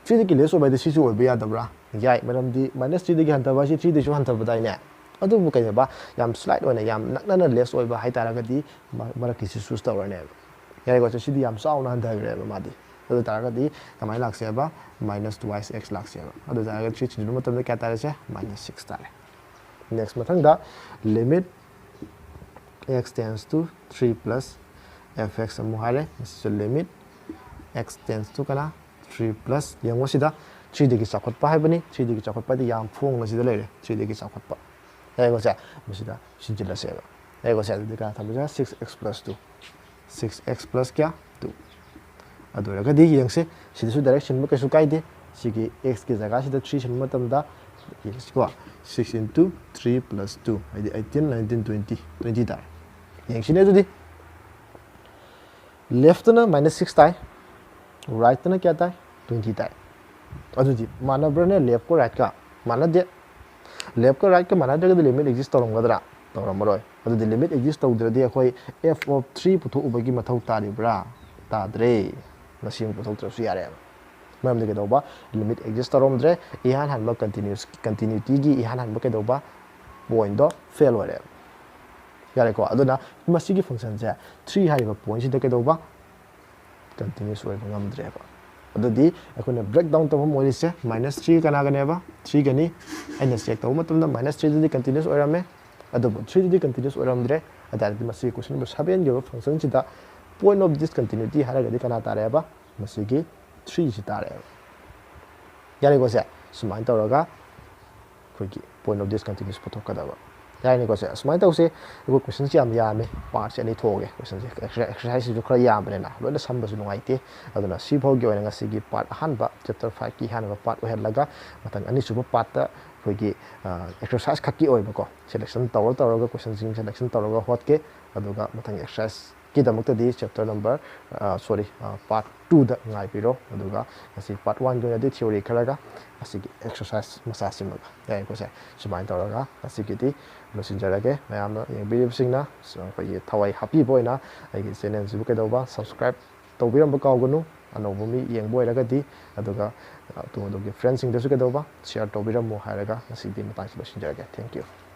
ꯊ꯭ꯔꯤꯗꯒꯤ ꯂꯦꯁ ꯑꯣꯏꯕ ꯍꯥꯏꯗꯤ ꯁꯤꯁꯨ ꯑꯣꯏꯕ ꯌꯥꯗꯕ꯭ꯔꯥ? ꯌꯥꯏ, ꯃꯔꯝꯗꯤ ꯃꯥꯏꯅꯁ ꯊ꯭ꯔꯤꯗꯒꯤ ꯍꯟꯊꯕ ꯍꯥꯏꯁꯤ ꯊ꯭ꯔꯤꯗꯒꯤꯁꯨ ꯍꯟꯊꯕꯗꯥꯏꯅꯦ? ꯑꯗꯨꯕꯨ ꯀꯩꯅꯣꯕ, ꯌꯥꯝ ꯁ꯭ꯂꯥꯏꯠ ꯑꯣꯏꯅ ꯌꯥꯝ ꯅꯛꯅꯅ ꯂꯦꯁ ꯑꯣꯏꯕ ꯍꯥꯏꯇꯥꯔꯒꯗꯤ ꯃ-, ꯃꯔꯛꯀꯤꯁꯤ ꯆꯨꯁ ꯇꯧꯔꯅꯦꯕ꯫ ꯌꯥꯔꯦꯀꯣ, ꯁꯤꯗꯤ ꯌꯥꯝ ꯆꯥꯎꯅ ꯍꯟꯊꯈ꯭ꯔꯦꯕ ꯃꯥꯗꯤ꯫ ꯑꯗꯨ ꯑꯣꯏ ꯇꯥꯔꯒꯗꯤ ꯀꯃꯥꯏꯅ ꯂꯥꯛꯁꯦꯕ? ꯃꯥꯏꯅꯁ ꯇꯨ ꯑꯦꯛꯁ ꯂꯥꯛꯁꯦꯕ꯫ ꯑꯗꯨ ꯑꯣꯏ ꯇꯥꯔꯒꯗꯤ ꯊ꯭ꯔꯤ ꯊꯤꯟꯖꯤꯟꯕ ꯃꯇꯝꯗ ꯀꯌꯥ ꯇꯥꯔꯦꯁꯦ? ꯃꯥꯏꯅꯁ ꯁꯤꯛꯁ ꯇꯥꯔꯦ꯫ Next, ꯃꯊꯪꯗ limit x tends to three plus f x ꯑꯃꯨꯛ ꯍꯥꯏꯔꯦ꯫ ꯃꯁꯤꯁꯨ limit x tends to ꯀꯅꯥ? Three plus, ꯌꯦꯡꯉꯣ ꯁꯤꯗ, threeꯗꯒꯤ ꯆꯥꯎꯈꯠꯄ ꯍꯥꯏꯕꯅꯤ꯫ Threeꯗꯒꯤ ꯆꯥꯎꯈꯠꯄ ꯍꯥꯏꯗꯤ ꯌꯥꯝ ꯐꯣꯡꯅ ꯁꯤꯗ ꯂꯩꯔꯦ, threeꯗꯒꯤ ꯆꯥꯎꯈꯠꯄ꯫ ꯌꯥꯏꯀꯣ ꯁꯦ? ꯃꯁꯤꯗ ꯁꯤꯟꯖꯤꯜꯂꯁꯦꯕ꯫ ꯌꯥꯏꯀꯣ ꯁꯦ? ꯑꯗꯨꯗꯤ ꯀꯅꯥ ꯊꯝꯕꯁꯦ? Six x plus two꯫ Six x plus ꯀꯌꯥ? Two꯫ ꯑꯗꯨ ꯑꯣꯏꯔꯒꯗꯤ ꯌꯦꯡꯁꯦ, ꯁꯤꯗꯁꯨ direct ꯁꯤꯟꯕ ꯀꯩꯁꯨ ꯀꯥꯏꯗꯦ꯫ ꯁꯤꯒꯤ x ꯀꯤ ꯖꯒꯥꯁꯤꯗ three ꯁꯤꯟꯕ ꯃꯇꯝꯗ, ꯌꯦꯡꯁꯤꯀꯣ, six into three plus two, ꯍꯥꯏꯗꯤ eighteen, nineteen, twenty, twenty ꯇꯥꯔꯦ꯫ ꯌꯦꯡꯁꯤꯅꯦ ꯑꯗꯨꯗꯤ꯫ Leftꯇꯅ minus six ꯇꯥꯏ, rightꯇꯅ ꯀꯌꯥ ꯇꯥꯏ? Twenty ꯇꯥꯏ꯫ ꯑꯗꯨꯗꯤ ꯃꯥꯟꯅꯕ꯭ꯔꯥꯅꯦ leftꯀ rightꯀ? ꯃꯥꯟꯅꯗꯦ꯫ Leftꯀ rightꯀ ꯃꯥꯟꯅꯗ꯭ꯔꯒꯗꯤ limit exist ꯇꯧꯔꯝꯒꯗ꯭ꯔꯥ? ꯇꯧꯔꯝꯃꯔꯣꯏ꯫ ꯑꯗꯨꯗꯤ limit exist ꯇꯧꯗ꯭ꯔꯗꯤ ꯑꯩꯈꯣꯏ f of three ꯄꯨꯊꯣꯛꯎꯕꯒꯤ ꯃꯊꯧ ꯇꯥꯔꯤꯕ꯭ꯔꯥ? ꯇꯥꯗ꯭ꯔꯦ꯫ ꯃꯁꯤ ꯑꯃꯨꯛ ꯄꯨꯊꯣꯛꯇ꯭ꯔꯁꯨ ꯌꯥꯔꯦꯕ꯫ ꯃꯔꯝꯗꯤ ꯀꯩꯗꯧꯕ? Limit exist ꯇꯧꯔꯝꯗ꯭ꯔꯦ꯫ ꯏꯍꯥꯟ ꯍꯥꯟꯕ continuous, continuityꯒꯤ ꯏꯍꯥꯟ ꯍꯥꯟꯕ ꯀꯩꯗꯧꯕ? Pointꯗꯣ fail ꯑꯣꯏꯔꯦꯕ꯫ ꯌꯥꯔꯦꯀꯣ? ꯑꯗꯨꯅ ꯃꯁꯤꯒꯤ functionꯁꯦ three ꯍꯥꯏꯔꯤꯕ pointꯁꯤꯗ ꯀꯩꯗꯧꯕ? Continuous ꯑꯣꯏꯕ ꯉꯝꯗ꯭ꯔꯦꯕ꯫ ꯑꯗꯨꯗꯤ ꯑꯩꯈꯣꯏꯅ break down ꯇꯧꯐꯝ ꯑꯣꯏꯔꯤꯁꯦ minus three ꯀꯅꯥꯒꯅꯦꯕ? Threeꯒꯅꯤ꯫ ꯑꯩꯅ check ꯇꯧꯕ ꯃꯇꯝꯗ minus threeꯗꯨꯗꯤ continuous ꯑꯣꯏꯔꯝꯃꯦ, ꯑꯗꯨꯕꯨ threeꯗꯨꯗꯤ continuous ꯑꯣꯏꯔꯝꯗ꯭ꯔꯦ꯫ ꯑꯗꯨ ꯇꯥꯔꯗꯤ ꯃꯁꯤꯒꯤ question number sevenꯒꯤ ꯑꯣꯏꯕ functionꯁꯤꯗ point of discontinuity ꯍꯥꯏꯔꯒꯗꯤ ꯀꯅꯥ ꯇꯥꯔꯦꯕ? ꯃꯁꯤꯒꯤ threeꯁꯤ ꯇꯥꯔꯦꯕ꯫ ꯌꯥꯔꯦꯀꯣ ꯁꯦ? ꯁꯨꯃꯥꯏꯅ ꯇꯧꯔꯒ ꯑꯩꯈꯣꯏꯒꯤ point of discontinuous ꯄꯨꯊꯣꯛꯀꯗꯕ꯫ ꯌꯥꯔꯅꯤꯀꯣ ꯁꯦ? ꯑꯁꯨꯃꯥꯏꯅ ꯇꯧꯁꯦ꯫ ꯑꯩꯈꯣꯏ questionꯁꯦ ꯌꯥꯝ ꯌꯥꯝꯃꯦ, partꯁꯦ ꯑꯅꯤ ꯊꯣꯛꯑꯒꯦ꯫ Questionꯁꯦ exercise, exerciseꯁꯤꯁꯨ ꯈꯔ ꯌꯥꯝꯕꯅꯤꯅ ꯂꯣꯏꯅ ꯁꯝꯕꯁꯨ ꯅꯨꯡꯉꯥꯏꯇꯦ꯫ ꯑꯗꯨꯅ ꯁꯤ ꯐꯥꯎꯒꯤ ꯑꯣꯏꯅ ꯉꯁꯤꯒꯤ part ꯑꯍꯥꯟꯕ, chapter fiveꯀꯤ ꯑꯍꯥꯟꯕ part ꯑꯣꯏꯍꯜꯂꯒ, ꯃꯊꯪ ꯑꯅꯤꯁꯨꯕ partꯇ ꯑꯩꯈꯣꯏꯒꯤ, ꯑ, exercise ꯈꯛꯀꯤ ꯑꯣꯏꯕꯀꯣ, selection ꯇꯧꯔ ꯇꯧꯔꯒ questionꯁꯤꯡ selection ꯇꯧꯔꯒ ꯍꯣꯠꯀꯦ꯫ ꯑꯗꯨꯒ ꯃꯊꯪ exerciseꯀꯤꯗꯃꯛꯇꯗꯤ chapter number, ꯑ, sorry, ꯑ, part twoꯗ ꯉꯥꯏꯕꯤꯔꯣ꯫ ꯑꯗꯨꯒ ꯉꯁꯤ part oneꯒꯤ ꯑꯣꯏꯅꯗꯤ theory ꯈꯔꯒ ꯉꯁꯤꯒꯤ exercise ꯃꯆꯥꯁꯤꯃꯒ ꯌꯥꯏꯀꯣ ꯁꯦ? ꯁꯨꯃꯥꯏꯅ ꯇꯧꯔꯒ ꯉꯁꯤꯒꯤꯗꯤ ꯂꯣꯏꯁꯤꯟꯖꯔꯒꯦ꯫ ꯃꯌꯥꯝꯅ ꯌꯦꯡꯕꯤꯔꯤꯕꯁꯤꯡꯅ ꯑꯩꯈꯣꯏꯒꯤ ꯊꯋꯥꯏ ꯍꯥꯞꯄꯤꯕ ꯑꯣꯏꯅ ꯑꯩꯒꯤ channelꯁꯤꯕꯨ ꯀꯩꯗꯧꯕ? Subscribe ꯇꯧꯕꯤꯔꯝꯕ ꯀꯥꯎꯒꯅꯨ꯫ ꯑꯅꯧꯕ ꯃꯤ ꯌꯦꯡꯕ ꯑꯣꯏꯔꯒꯗꯤ, ꯑꯗꯨꯒ, ꯑ, ꯑꯗꯣꯝ ꯑꯗꯣꯝꯒꯤ friendꯁꯤꯡꯗꯁꯨ ꯀꯩꯗꯧꯕ? Share ꯇꯧꯕꯤꯔꯝꯃꯨ ꯍꯥꯏꯔꯒ ꯉꯁꯤꯗꯤ ꯃꯇꯥꯡꯁꯤꯗ ꯂꯣꯏꯁꯤꯟꯖꯔꯒꯦ꯫ Thank you꯫